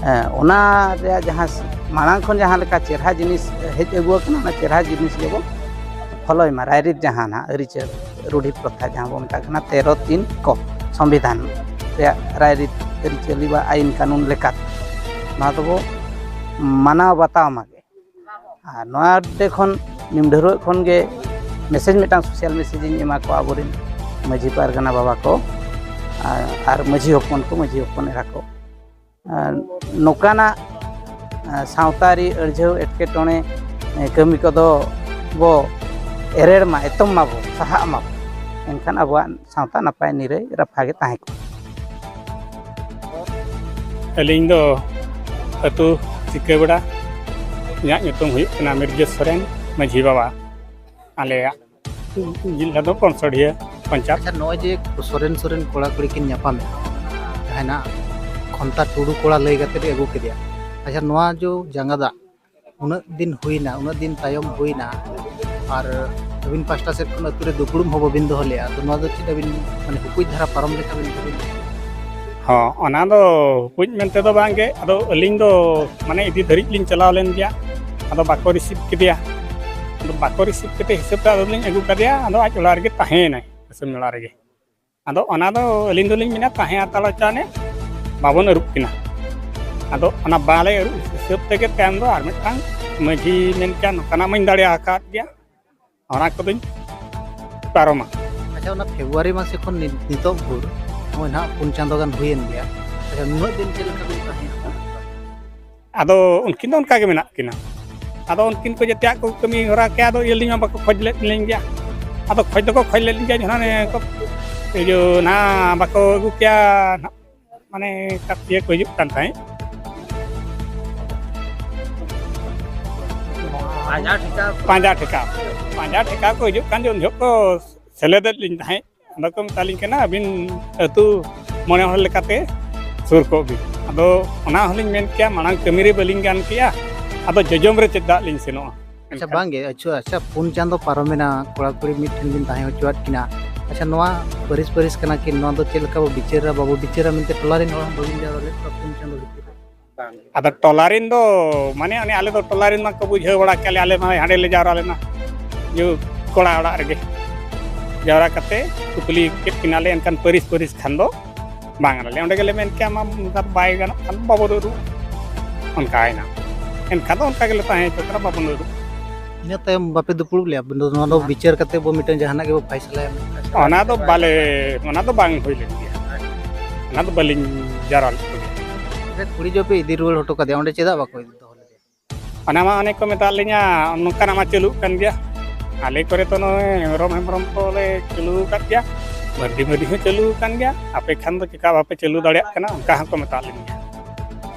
ᱦᱮᱸ, ᱚᱱᱟ ᱨᱮᱭᱟᱜ ᱡᱟᱦᱟᱸ ᱢᱟᱲᱟᱝ ᱠᱷᱚᱱ ᱡᱟᱦᱟᱸ ᱞᱮᱠᱟ ᱪᱮᱨᱦᱟ ᱡᱤᱱᱤᱥ ᱦᱮᱡ ᱟᱹᱜᱩ ᱟᱠᱟᱱᱟ, ᱚᱱᱟ ᱪᱮᱨᱦᱟ ᱡᱤᱱᱤᱥ ᱜᱮᱵᱚ ᱯᱷᱚᱞᱚᱭ ᱢᱟ᱾ ᱨᱟᱭᱨᱤᱛ ᱡᱟᱦᱟᱸ ᱱᱟᱦᱟᱜ ᱟᱹᱨᱤᱪᱟᱹᱞᱤ, ᱨᱩᱰᱷᱤ ᱯᱨᱚᱛᱷᱟ ᱡᱟᱦᱟᱸ ᱵᱚ ᱢᱮᱛᱟᱜ ᱠᱟᱱᱟ, ᱛᱮᱨᱚ ᱛᱤᱱ ᱠᱚ, ᱥᱚᱝᱵᱤᱫᱷᱟᱱ ᱨᱮᱭᱟᱜ ᱨᱟᱭᱨᱤᱛ ᱟᱹᱨᱤᱪᱟᱹᱞᱤ ᱵᱟ ᱟᱹᱭᱤᱱ ᱠᱟᱹᱱᱩᱱ ᱞᱮᱠᱟᱛᱮ ᱱᱚᱣᱟ ᱫᱚᱵᱚ ᱢᱟᱱᱟᱣ ᱵᱟᱛᱟᱣ ᱢᱟᱜᱮ᱾ ᱟᱨ ᱱᱚᱣᱟ ᱰᱮ ᱠᱷᱚᱱ ᱱᱤᱢ ᱰᱷᱟᱹᱨᱣᱟᱹᱜ ᱠᱷᱚᱱ ᱜᱮ ᱢᱮᱥᱮᱡᱽ, ᱢᱤᱫᱴᱟᱝ ᱥᱳᱥᱟᱞ ᱢᱮᱥᱮᱡᱽ ᱤᱧ ᱮᱢᱟ ᱠᱚᱣᱟ ᱟᱵᱚᱨᱮᱱ ᱢᱟᱹᱡᱷᱤ ᱯᱟᱨᱜᱟᱱᱟ ᱵᱟᱵᱟ ᱠᱚ, ᱟᱨ, ᱟᱨ ᱢᱟᱹᱡᱷᱤ ᱦᱚᱯᱚᱱ ᱠᱚ, ᱢᱟᱹᱡᱷᱤ ᱦᱚᱯᱚᱱ ᱮᱨᱟ ᱠᱚ, ᱟᱨ ᱱᱚᱝᱠᱟᱱᱟᱜ, ᱟᱨ ᱥᱟᱶᱛᱟ ᱟᱹᱨᱤ ᱟᱹᱲᱡᱷᱟᱹᱣ ᱮᱴᱠᱮᱴᱚᱬᱮ, ᱮ, ᱠᱟᱹᱢᱤ ᱠᱚᱫᱚ ᱵᱚ ᱮᱨᱮᱲ ᱢᱟ, ᱮᱛᱚᱢ ᱢᱟᱵᱚ, ᱥᱟᱦᱟᱜ ᱢᱟᱵᱚ, ᱮᱱᱠᱷᱟᱱ ᱟᱵᱚᱣᱟᱜ ᱥᱟᱶᱛᱟ ᱱᱟᱯᱟᱭ ᱱᱤᱨᱟᱹᱭ ᱨᱟᱯᱷᱟ ᱜᱮ ᱛᱟᱦᱮᱸ ᱠᱚᱜᱼᱟ᱾ ᱟᱹᱞᱤᱧ ᱫᱚ ᱟᱹᱛᱩ ᱥᱤᱠᱟᱹᱵᱮᱲᱟ, ᱤᱧᱟᱹᱜ ᱧᱩᱛᱩᱢ ᱦᱩᱭᱩᱜ ᱠᱟᱱᱟ ᱢᱤᱨᱡᱟᱹ ᱥᱚᱨᱮᱱ, ᱢᱟᱹᱡᱷᱤ ᱵᱟᱵᱟ᱾ ᱟᱞᱮᱭᱟᱜ ᱡᱤᱞᱟ ᱫᱚ ᱠᱚᱱᱥᱚᱲᱤᱭᱟᱹ ᱯᱚᱧᱪᱟᱭᱮᱛ᱾ ᱟᱪᱪᱷᱟ, ᱱᱚᱜᱼᱚᱭ ᱡᱮ ᱥᱚᱨᱮᱱ ᱥᱚᱨᱮᱱ ᱠᱚᱲᱟ ᱠᱩᱲᱤ ᱠᱤᱱ ᱧᱟᱯᱟᱢᱮᱱᱟ, ᱡᱟᱦᱟᱸᱭ ᱱᱟᱜ ᱠᱷᱚᱱᱛᱟ ᱴᱩᱰᱩ ᱠᱚᱲᱟ ᱞᱟᱹᱭ ᱠᱟᱛᱮ ᱮ ᱟᱹᱜᱩ ᱠᱮᱫᱮᱭᱟ᱾ ᱟᱪᱪᱷᱟ, ᱱᱚᱣᱟ ᱡᱚ ᱡᱟᱸᱜᱟ ᱫᱟᱜ ᱩᱱᱟᱹᱜ ᱫᱤᱱ ᱦᱩᱭᱱᱟ, ᱩᱱᱟᱹᱜ ᱫᱤᱱ ᱛᱟᱭᱚᱢ ᱦᱩᱭᱱᱟ, ᱟᱨ ᱟᱹᱵᱤᱱ ᱯᱟᱥᱴᱟ ᱥᱮᱫ ᱠᱷᱚᱱ ᱟᱹᱛᱩ ᱨᱮ ᱫᱩᱯᱲᱩᱵ ᱦᱚᱸ ᱵᱟᱹᱵᱤᱱ ᱫᱚᱦᱚ ᱞᱮᱫᱼᱟ, ᱛᱚ ᱱᱚᱣᱟ ᱫᱚ ᱪᱮᱫ ᱟᱹᱵᱤᱱ ᱢᱟᱱᱮ ᱦᱩᱠᱩᱡ ᱫᱷᱟᱨᱟ ᱯᱟᱨᱚᱢ ᱞᱮᱠᱟ ᱵᱤᱱ ᱵᱷᱟᱵᱤᱭᱮᱫᱼᱟ? ᱦᱚᱸ, ᱚᱱᱟ ᱫᱚ ᱦᱩᱠᱩᱡ ᱢᱮᱱᱛᱮ ᱫᱚ ᱵᱟᱝ ᱜᱮ, ᱟᱫᱚ ᱟᱹᱞᱤᱧ ᱫᱚ ᱢᱟᱱᱮ ᱤᱫᱤ ᱫᱷᱟᱹᱨᱤᱡ ᱞᱤᱧ ᱪᱟᱞᱟᱣ ᱞᱮᱱ ᱜᱮᱭᱟ, ᱟᱫᱚ ᱵᱟᱠᱚ ᱨᱤᱥᱤᱵᱷ ᱠᱮᱫᱮᱭᱟ᱾ ᱟᱫᱚ ᱵᱟᱠᱚ ᱨᱤᱥᱤᱵᱷ ᱠᱮᱫᱮ ᱦᱤᱥᱟᱹᱵ ᱛᱮ ᱟᱫᱚ ᱞᱤᱧ ᱟᱹᱜᱩ ᱠᱟᱫᱮᱭᱟ, ᱟᱫᱚ ᱟᱡ ᱚᱲᱟᱜ ᱨᱮᱜᱮ ᱛᱟᱦᱮᱸᱭᱮᱱᱟᱭ, ᱟᱥᱮᱱ ᱚᱲᱟᱜ ᱨᱮᱜᱮ᱾ ᱟᱫᱚ ᱚᱱᱟ ᱫᱚ ᱟᱹᱞᱤᱧ ᱫᱚᱞᱤᱧ ᱢᱮᱱᱟ ᱛᱟᱦᱮᱸ ᱦᱟᱛᱟᱲ ᱦᱚᱪᱚᱣᱟᱱᱮ, ᱵᱟᱵᱚᱱ ᱟᱹᱨᱩᱵ ᱠᱤᱱᱟ᱾ ᱟᱫᱚ ᱚᱱᱟ ᱵᱟᱞᱮ ᱟᱹᱨᱩᱵ ᱦᱤᱥᱟᱹᱵ ᱛᱮᱜᱮ ᱛᱟᱭᱚᱢ ᱫᱚ ᱟᱨ ᱢᱤᱫᱴᱟᱝ ᱢᱟᱹᱡᱷᱤ ᱢᱮᱱ ᱠᱮᱭᱟ, ᱱᱚᱝᱠᱟᱱᱟᱜ ᱢᱟᱧ ᱫᱟᱲᱮ ᱟᱠᱟᱫ ᱜᱮᱭᱟ, ᱚᱱᱟ ᱠᱚᱫᱚᱧ ᱯᱟᱨᱚᱢᱟ᱾ ᱟᱪᱪᱷᱟ, ᱚᱱᱟ ᱯᱷᱮᱵᱽᱨᱩᱣᱟᱨᱤ ᱢᱟᱥ ᱠᱷᱚᱱ ᱱᱤ-, ᱱᱤᱛᱚᱜ ᱵᱷᱳᱨ ᱱᱚᱜᱼᱚᱭ ᱱᱟᱦᱟᱜ ᱯᱩᱱ ᱪᱟᱸᱫᱳ ᱜᱟᱱ ᱦᱩᱭᱮᱱ ᱜᱮᱭᱟ᱾ ᱟᱪᱪᱷᱟ, ᱱᱩᱱᱟᱹᱜ ᱫᱤᱱ ᱪᱮᱫ ᱞᱮᱠᱟ ᱵᱤᱱ ᱛᱟᱦᱮᱸ ᱠᱟᱱᱟ? ᱟᱫᱚ ᱩᱱᱠᱤᱱ ᱫᱚ ᱚᱱᱠᱟ ᱜᱮ ᱢᱮᱱᱟᱜ ᱠᱤᱱᱟ᱾ ᱟᱫᱚ ᱩᱱᱠᱤᱱ ᱠᱚ ᱡᱮᱛᱮᱭᱟᱜ ᱠᱚ ᱠᱟᱹᱢᱤ ᱦᱚᱨᱟ ᱠᱮᱭᱟ, ᱟᱫᱚ ᱟᱹᱞᱤᱧ ᱢᱟ ᱵᱟᱠᱚ ᱠᱷᱚᱡᱽ ᱞᱮᱫ ᱞᱤᱧ ᱜᱮᱭᱟ᱾ ᱟᱫᱚ ᱠᱷᱚᱡᱽ ᱫᱚᱠᱚ ᱠᱷᱚᱡᱽ ᱞᱮᱫ ᱞᱤᱧ ᱜᱮᱭᱟ, ᱡᱟᱦᱟᱸ ᱱᱮ ᱠᱚ, ᱤᱭᱟᱹ, ᱱᱟ ᱵᱟᱠᱚ ᱟᱹᱜᱩ ᱠᱮᱭᱟ, ᱢᱟᱱᱮ, ᱤᱭᱟᱹ ᱠᱚ ᱦᱤᱡᱩᱜ ᱠᱟᱱ ᱛᱟᱦᱮᱸᱫ᱾ ᱯᱟᱸᱡᱟ ᱴᱷᱮᱠᱟ᱾ ᱯᱟᱸᱡᱟ ᱴᱷᱮᱠᱟ᱾ ᱯᱟᱸᱡᱟ ᱴᱷᱮᱠᱟ ᱠᱚ ᱦᱤᱡᱩᱜ ᱠᱟᱱ ᱡᱚᱠᱷᱚᱱ ᱡᱚᱦᱚᱜ ᱠᱚ ᱥᱮᱞᱮᱫᱮᱫ ᱞᱤᱧ ᱛᱟᱦᱮᱸᱫ᱾ ᱟᱫᱚ ᱠᱚ ᱢᱮᱛᱟᱞᱤᱧ ᱠᱟᱱᱟ, "ᱟᱹᱵᱤᱱ ᱟᱹᱛᱩ ᱢᱚᱬᱮ ᱦᱚᱲ ᱞᱮᱠᱟᱛᱮ ᱥᱩᱨ ᱠᱚᱜ ᱵᱤᱱ᱾" ᱟᱫᱚ ᱚᱱᱟ ᱦᱚᱸᱞᱤᱧ ᱢᱮᱱ ᱠᱮᱭᱟ, ᱢᱟᱲᱟᱝ ᱠᱟᱹᱢᱤ ᱨᱮ ᱵᱟᱹᱞᱤᱧ ᱜᱟᱱ ᱠᱮᱭᱟ, ᱟᱫᱚ ᱡᱚᱡᱚᱢ ᱨᱮ ᱪᱮᱫᱟᱜ ᱞᱤᱧ ᱥᱮᱱᱚᱜᱼᱟ? ᱟᱪᱪᱷᱟ, ᱮᱱᱠᱷᱟᱱ ᱵᱟᱝᱜᱮ, ᱟᱪᱪᱷᱟ, ᱟᱪᱪᱷᱟ, ᱯᱩᱱ ᱪᱟᱸᱫᱚ ᱯᱟᱨᱚᱢᱮᱱᱟ, ᱠᱚᱲᱟ ᱠᱩᱲᱤ ᱢᱤᱫ ᱴᱷᱮᱱ ᱵᱤᱱ ᱛᱟᱦᱮᱸ ᱦᱚᱪᱚᱣᱟᱫ ᱠᱤᱱᱟ, ᱟᱪᱪᱷᱟ, ᱱᱚᱣᱟ ᱯᱟᱹᱨᱤᱥ ᱯᱟᱹᱨᱤᱥ ᱠᱟᱱᱟ ᱠᱤᱱ, ᱱᱚᱣᱟ ᱫᱚ ᱪᱮᱫ ᱞᱮᱠᱟ ᱵᱚ ᱵᱤᱪᱟᱹᱨᱟ, ᱵᱟᱵᱚ ᱵᱤᱪᱟᱹᱨᱟ ᱢᱮᱱᱛᱮ ᱴᱚᱞᱟ ᱨᱮᱱ ᱦᱚᱲ ᱦᱚᱸ ᱵᱟᱹᱵᱤᱱ ᱡᱟᱣᱨᱟ ᱞᱮᱫ ᱠᱚᱣᱟ ᱯᱩᱱ ᱪᱟᱸᱫᱳ ᱵᱷᱤᱛᱤᱨ ᱨᱮ? ᱟᱫᱚ ᱴᱚᱞᱟ ᱨᱮᱱ ᱫᱚ, ᱢᱟᱱᱮ, ᱚᱱᱮ ᱟᱞᱮ ᱫᱚ ᱴᱚᱞᱟ ᱨᱮᱱ ᱢᱟᱠᱚ ᱵᱩᱡᱷᱟᱹᱣ ᱵᱟᱲᱟ ᱠᱮᱫ ᱞᱮᱭᱟ, ᱟᱞᱮ ᱢᱟ ᱦᱟᱸᱰᱮ ᱞᱮ ᱡᱟᱣᱨᱟ ᱞᱮᱱᱟ, ᱡᱩ ᱠᱚᱲᱟ ᱚᱲᱟᱜ ᱨᱮᱜᱮ ᱡᱟᱣᱨᱟ ᱠᱟᱛᱮ ᱠᱩᱯᱞᱤ ᱠᱮᱫ ᱠᱤᱱᱟᱞᱮ, ᱮᱱᱠᱷᱟᱱ ᱯᱟᱹᱨᱤᱥ ᱯᱟᱹᱨᱤᱥ ᱠᱷᱟᱱ ᱫᱚ ᱵᱟᱝ ᱟᱞᱮ ᱚᱸᱰᱮ ᱜᱮᱞᱮ ᱢᱮᱱ ᱠᱮᱜᱼᱟ, ᱢᱟ ᱱᱮᱛᱟᱨ ᱵᱟᱭ ᱜᱟᱱᱚᱜ ᱠᱷᱟᱱ ᱵᱟᱵᱚᱱ ᱟᱹᱨᱩ, ᱚᱱᱠᱟᱭᱮᱱᱟ᱾ ᱮᱱᱠᱷᱟᱱ ᱫᱚ ᱚᱱᱠᱟ ᱜᱮᱞᱮ ᱛᱟᱦᱮᱸ ᱦᱚᱪᱚ ᱠᱟᱱᱟ, ᱵᱟᱵᱚᱱ ᱟᱹᱨᱩ᱾ ᱤᱱᱟᱹ ᱛᱟᱭᱚᱢ ᱵᱟᱯᱮ ᱫᱩᱯᱲᱩᱵ ᱞᱮᱭᱟ? ᱱᱚᱣᱟ ᱫᱚ ᱵᱤᱪᱟᱹᱨ ᱠᱟᱛᱮ ᱵᱚ ᱢᱤᱫᱴᱟᱝ ᱡᱟᱦᱟᱱᱟᱜ ᱜᱮᱵᱚ ᱯᱷᱟᱭᱥᱟᱞᱟᱭᱟ᱾ ᱚᱱᱟ ᱫᱚ ᱵᱟᱞᱮ, ᱚᱱᱟ ᱫᱚ ᱵᱟᱝ ᱦᱩᱭ ᱞᱮᱱ ᱜᱮᱭᱟ, ᱚᱱᱟ ᱫᱚ ᱵᱟᱹᱞᱤᱧ ᱡᱟᱣᱨᱟ ᱞᱮᱫ ᱠᱚᱜᱮᱭᱟ᱾ ᱠᱩᱲᱤ ᱡᱚ ᱯᱮ ᱤᱫᱤ ᱨᱩᱣᱟᱹᱲ ᱦᱚᱴᱚ ᱠᱟᱫᱮᱭᱟ, ᱚᱸᱰᱮ ᱪᱮᱫᱟᱜ ᱵᱟᱠᱚ ᱤᱫᱤ ᱫᱚᱦᱚ ᱞᱮᱫᱮᱭᱟ? ᱚᱱᱟ ᱢᱟ ᱚᱱᱮ ᱠᱚ ᱢᱮᱛᱟᱜ ᱞᱤᱧᱟ, ᱱᱚᱝᱠᱟᱱᱟᱜ ᱢᱟ ᱪᱟᱹᱞᱩᱜ ᱠᱟᱱ ᱜᱮᱭᱟ᱾ ᱟᱞᱮ ᱠᱚᱨᱮ ᱫᱚ ᱱᱚᱜᱼᱚᱭ ᱦᱮᱢᱵᱨᱚᱢ, ᱦᱮᱢᱵᱨᱚᱢ ᱠᱚᱞᱮ ᱪᱟᱹᱞᱩ ᱟᱠᱟᱫ ᱜᱮᱭᱟ, ᱢᱟᱹᱨᱰᱤ, ᱢᱟᱹᱨᱰᱤ ᱦᱚᱸ ᱪᱟᱹᱞᱩ ᱟᱠᱟᱱ ᱜᱮᱭᱟ᱾ ᱟᱯᱮ ᱠᱷᱟᱱ ᱫᱚ ᱪᱮᱠᱟ ᱵᱟᱯᱮ ᱪᱟᱹᱞᱩ ᱫᱟᱲᱮᱭᱟᱜ ᱠᱟᱱᱟ, ᱚᱱᱠᱟ ᱦᱚᱸᱠᱚ ᱢᱮᱛᱟᱜ ᱞᱤᱧᱟ᱾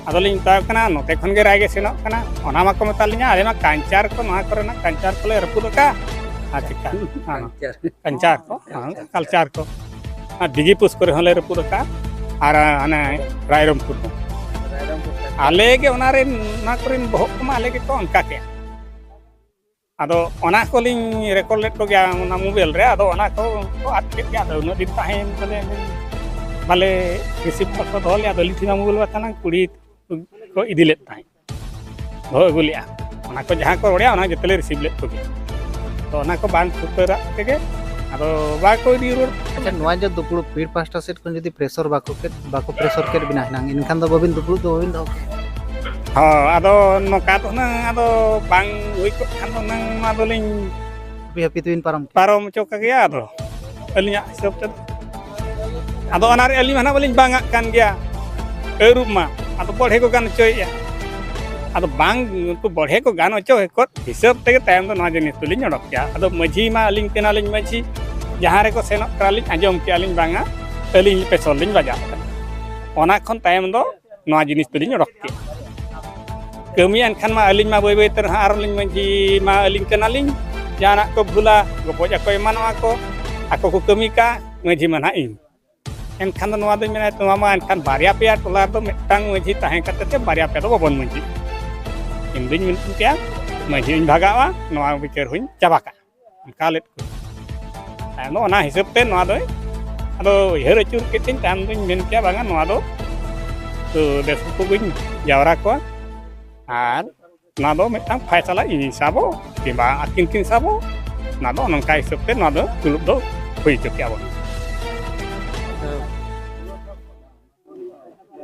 ᱟᱫᱚᱞᱤᱧ ᱢᱮᱛᱟᱣ ᱠᱟᱱᱟ, ᱱᱚᱛᱮ ᱠᱷᱚᱱ ᱜᱮ ᱨᱟᱭ ᱜᱮ ᱥᱮᱱᱚᱜ ᱠᱟᱱᱟ᱾ ᱚᱱᱟ ᱢᱟᱠᱚ ᱢᱮᱛᱟᱜ ᱞᱤᱧᱟ, ᱟᱞᱮ ᱢᱟ ᱠᱟᱧᱪᱟᱨ ᱠᱚ, ᱱᱚᱣᱟ ᱠᱚᱨᱮᱱᱟᱜ ᱠᱟᱧᱪᱟᱨ ᱠᱚᱞᱮ ᱨᱟᱹᱯᱩᱫ ᱟᱠᱟᱫᱼᱟ᱾ ᱟᱨ ᱪᱮᱠᱟ? ᱠᱟᱧᱪᱟᱨ᱾ ᱠᱟᱧᱪᱟᱨ ᱠᱚ, ᱦᱮᱸ, ᱠᱟᱞᱪᱟᱨ ᱠᱚ᱾ ᱟᱨ ᱰᱤᱜᱤ ᱯᱩᱥ ᱠᱚᱨᱮ ᱦᱚᱸᱞᱮ ᱨᱟᱹᱯᱩᱫ ᱟᱠᱟᱫᱼᱟ᱾ ᱟᱨ ᱦᱟᱱᱮ ᱨᱟᱭᱨᱚᱝᱯᱩᱨ ᱦᱚᱸ᱾ ᱨᱟᱭᱨᱚᱝᱯᱩᱨ ᱠᱟᱧᱪᱟᱨ᱾ ᱟᱞᱮ ᱜᱮ ᱚᱱᱟ ᱨᱮᱱ, ᱚᱱᱟ ᱠᱚᱨᱮᱱ ᱵᱚᱦᱚᱜ ᱠᱚᱢᱟ ᱟᱞᱮ ᱜᱮᱠᱚ ᱚᱱᱠᱟ ᱠᱮᱜᱼᱟ᱾ ᱟᱫᱚ ᱚᱱᱟ ᱠᱚᱞᱤᱧ ᱨᱮᱠᱚᱨᱰ ᱞᱮᱫ ᱠᱚᱜᱮᱭᱟ ᱚᱱᱟ ᱢᱳᱵᱟᱭᱤᱞ ᱨᱮ, ᱟᱫᱚ ᱚᱱᱟ ᱠᱚ ᱠᱚ ᱟᱫ ᱠᱮᱫ ᱜᱮᱭᱟ᱾ ᱟᱫᱚ ᱩᱱᱟᱹᱜ ᱫᱤᱱ ᱛᱟᱦᱮᱸᱭᱮᱱ ᱵᱚᱞᱮ ᱵᱟᱞᱮ ᱨᱤᱥᱤᱵᱷ ᱵᱟᱠᱚ ᱫᱚᱦᱚ ᱞᱮᱫᱼᱟ᱾ ᱟᱫᱚ ᱟᱹᱞᱤᱧ ᱴᱷᱮᱱ ᱢᱟ ᱢᱳᱵᱟᱭᱤᱞ ᱵᱟᱝ ᱛᱟᱦᱮᱸ ᱞᱮᱱᱟ, ᱠᱩᱲᱤ ᱠᱚ ᱤᱫᱤ ᱞᱮᱫ ᱛᱟᱦᱮᱸᱫ, ᱫᱚᱦᱚ ᱟᱹᱜᱩ ᱞᱮᱫᱼᱟ᱾ ᱚᱱᱟ ᱠᱚ ᱡᱟᱦᱟᱸ ᱠᱚ ᱨᱚᱲᱮᱜᱼᱟ, ᱚᱱᱟ ᱡᱚᱛᱚ ᱞᱮ ᱨᱤᱥᱤᱵᱷ ᱞᱮᱫ ᱠᱚᱜᱮᱭᱟ᱾ ᱛᱚ ᱚᱱᱟ ᱠᱚ ᱵᱟᱝ ᱥᱩᱛᱟᱹᱨᱟᱜ ᱛᱮᱜᱮ ᱟᱫᱚ ᱵᱟᱠᱚ ᱤᱫᱤ ᱨᱩᱣᱟᱹᱲ᱾ ᱟᱪᱪᱷᱟ, ᱱᱚᱣᱟ ᱡᱮ ᱫᱩᱯᱲᱩᱵ ᱯᱤᱲ ᱯᱟᱦᱴᱟ ᱥᱮᱫ ᱠᱷᱚᱱ ᱡᱩᱫᱤ ᱯᱨᱮᱥᱚᱨ ᱵᱟᱠᱚ ᱠᱮᱫ, ᱵᱟᱠᱚ ᱯᱨᱮᱥᱚᱨ ᱠᱮᱫ ᱵᱮᱱᱟ ᱦᱮᱱᱟᱝ, ᱮᱱᱠᱷᱟᱱ ᱫᱚ ᱵᱟᱹᱵᱤᱱ ᱫᱩᱯᱲᱩᱵ ᱫᱚ ᱵᱟᱹᱵᱤᱱ ᱫᱚᱦᱚ ᱠᱮᱭᱟ? ᱦᱚᱸ, ᱟᱫᱚ ᱱᱚᱝᱠᱟ ᱫᱚ ᱦᱩᱱᱟᱹᱝ ᱟᱫᱚ ᱵᱟᱝ ᱦᱩᱭ ᱠᱚᱜ ᱠᱷᱟᱱ ᱫᱚ ᱦᱩᱱᱟᱹᱝ ᱚᱱᱟ ᱫᱚᱞᱤᱧ ᱦᱟᱹᱯᱤ ᱦᱟᱹᱯᱤ ᱛᱮᱵᱤᱱ ᱯᱟᱨᱚᱢ ᱠᱮᱭᱟ? ᱯᱟᱨᱚᱢ ᱦᱚᱪᱚ ᱠᱟᱜᱮᱭᱟ᱾ ᱟᱫᱚ ᱟᱹᱞᱤᱧᱟᱜ ᱦᱤᱥᱟᱹᱵ ᱛᱮᱫᱚ, ᱟᱫᱚ ᱚᱱᱟ ᱨᱮ ᱟᱹᱞᱤᱧ ᱢᱟ ᱱᱟᱦᱟᱜ ᱵᱟᱹᱞᱤᱧ ᱵᱟᱝᱟᱜ ᱠᱟᱱ ᱜᱮᱭᱟ᱾ ᱟᱹᱨᱩᱵ ᱢᱟ, ᱟᱫᱚ ᱵᱚᱲᱦᱮ ᱠᱚ ᱜᱟᱱ ᱦᱚᱪᱚᱭᱮᱫᱼᱟ᱾ ᱟᱫᱚ ᱵᱟᱝ, ᱩᱱᱠᱩ ᱵᱚᱲᱦᱮ ᱠᱚ ᱜᱟᱱ ᱦᱚᱪᱚ ᱠᱚ ᱦᱤᱥᱟᱹᱵ ᱛᱮᱜᱮ ᱛᱟᱭᱚᱢ ᱫᱚ ᱱᱚᱣᱟ ᱡᱤᱱᱤᱥ ᱫᱚᱞᱤᱧ ᱚᱰᱚᱠ ᱠᱮᱜᱼᱟ᱾ ᱟᱫᱚ ᱢᱟᱹᱡᱷᱤ ᱢᱟ ᱟᱹᱞᱤᱧ ᱠᱟᱱᱟᱞᱤᱧ ᱢᱟᱹᱡᱷᱤ, ᱡᱟᱦᱟᱸ ᱨᱮᱠᱚ ᱥᱮᱱᱚᱜ ᱠᱟᱱᱟᱞᱤᱧ ᱟᱸᱡᱚᱢ ᱠᱮᱜᱼᱟ ᱞᱤᱧ, ᱵᱟᱝᱟ, ᱟᱹᱞᱤᱧ ᱯᱮᱥᱚᱞ ᱞᱤᱧ ᱵᱟᱡᱟᱣ ᱠᱟᱱᱟ᱾ ᱚᱱᱟ ᱠᱷᱚᱱ ᱛᱟᱭᱚᱢ ᱫᱚ ᱱᱚᱣᱟ ᱡᱤᱱᱤᱥ ᱫᱚᱞᱤᱧ ᱚᱰᱚᱠ ᱠᱮᱜᱼᱟ᱾ ᱠᱟᱹᱢᱤᱭᱟ ᱮᱱᱠᱷᱟᱱ ᱢᱟ ᱟᱹᱞᱤᱧ ᱢᱟ ᱵᱟᱹᱭ ᱵᱟᱹᱭ ᱛᱮ ᱱᱟᱦᱟᱜ ᱟᱨᱚ ᱞᱤᱧ ᱢᱟᱹᱡᱷᱤ ᱢᱟ ᱟᱹᱞᱤᱧ ᱠᱟᱱᱟᱞᱤᱧ, ᱡᱟᱦᱟᱱᱟᱜ ᱠᱚ ᱵᱷᱩᱞᱟ, ᱜᱚᱯᱚᱡ ᱟᱠᱚ ᱮᱢᱟᱱᱚᱜᱼᱟ ᱠᱚ, ᱟᱠᱚ ᱠᱚ ᱠᱟᱹᱢᱤ ᱠᱟᱜ, ᱢᱟᱹᱡᱷᱤ ᱢᱟ ᱱᱟᱦᱟᱜ ᱤᱧ᱾ ᱮᱱᱠᱷᱟᱱ ᱫᱚ ᱱᱚᱣᱟ ᱫᱚᱧ ᱢᱮᱱᱟ, ᱱᱚᱣᱟ ᱢᱟ ᱮᱱᱠᱷᱟᱱ ᱵᱟᱨᱭᱟ ᱯᱮᱭᱟ ᱴᱚᱞᱟ ᱨᱮᱫᱚ ᱢᱤᱫᱴᱟᱝ ᱢᱟᱹᱡᱷᱤ ᱛᱟᱦᱮᱸ ᱠᱟᱛᱮ ᱛᱮ ᱵᱟᱨᱭᱟ ᱯᱮᱭᱟ ᱫᱚ ᱵᱟᱵᱚᱱ ᱢᱟᱹᱡᱷᱤ᱾ ᱤᱧ ᱫᱩᱧ ᱢᱮᱱ ᱠᱮᱭᱟ, ᱢᱟᱹᱡᱷᱤ ᱦᱚᱧ ᱵᱷᱟᱜᱟᱣᱟ, ᱱᱚᱣᱟ ᱵᱤᱪᱟᱹᱨ ᱦᱚᱧ ᱪᱟᱵᱟ ᱠᱟᱜᱼᱟ᱾ ᱚᱱᱠᱟ ᱞᱮᱫ ᱠᱚ᱾ ᱟᱫᱚ ᱚᱱᱟ ᱦᱤᱥᱟᱹᱵ ᱛᱮ ᱱᱚᱣᱟ ᱫᱚ ᱟᱫᱚ ᱩᱭᱦᱟᱹᱨ ᱟᱹᱪᱩᱨ ᱠᱮᱫ ᱛᱤᱧ, ᱛᱟᱭᱚᱢ ᱫᱚᱧ ᱢᱮᱱ ᱠᱮᱭᱟ, ᱵᱟᱝᱟ, ᱱᱚᱣᱟ ᱫᱚ ᱛᱚ ᱵᱮᱥ ᱠᱚ ᱜᱤᱧ ᱡᱟᱣᱨᱟ ᱠᱚᱣᱟ᱾ ᱟᱨ ᱱᱚᱣᱟ ᱫᱚ ᱢᱤᱫᱴᱟᱝ ᱯᱷᱟᱭᱥᱟᱞᱟ ᱤᱧᱤᱧ ᱥᱟᱵᱚ, ᱠᱤᱝᱵᱟ ᱟᱹᱠᱤᱱ ᱠᱤᱱ ᱥᱟᱵᱚ᱾ ᱱᱚᱣᱟ ᱫᱚ ᱱᱚᱝᱠᱟ ᱦᱤᱥᱟᱹᱵ ᱛᱮ ᱱᱚᱣᱟ ᱫᱚ ᱫᱩᱲᱩᱵ ᱫᱚ ᱦᱩᱭ ᱦᱚᱪᱚ ᱠᱮᱜᱼᱟ ᱵᱚᱱ᱾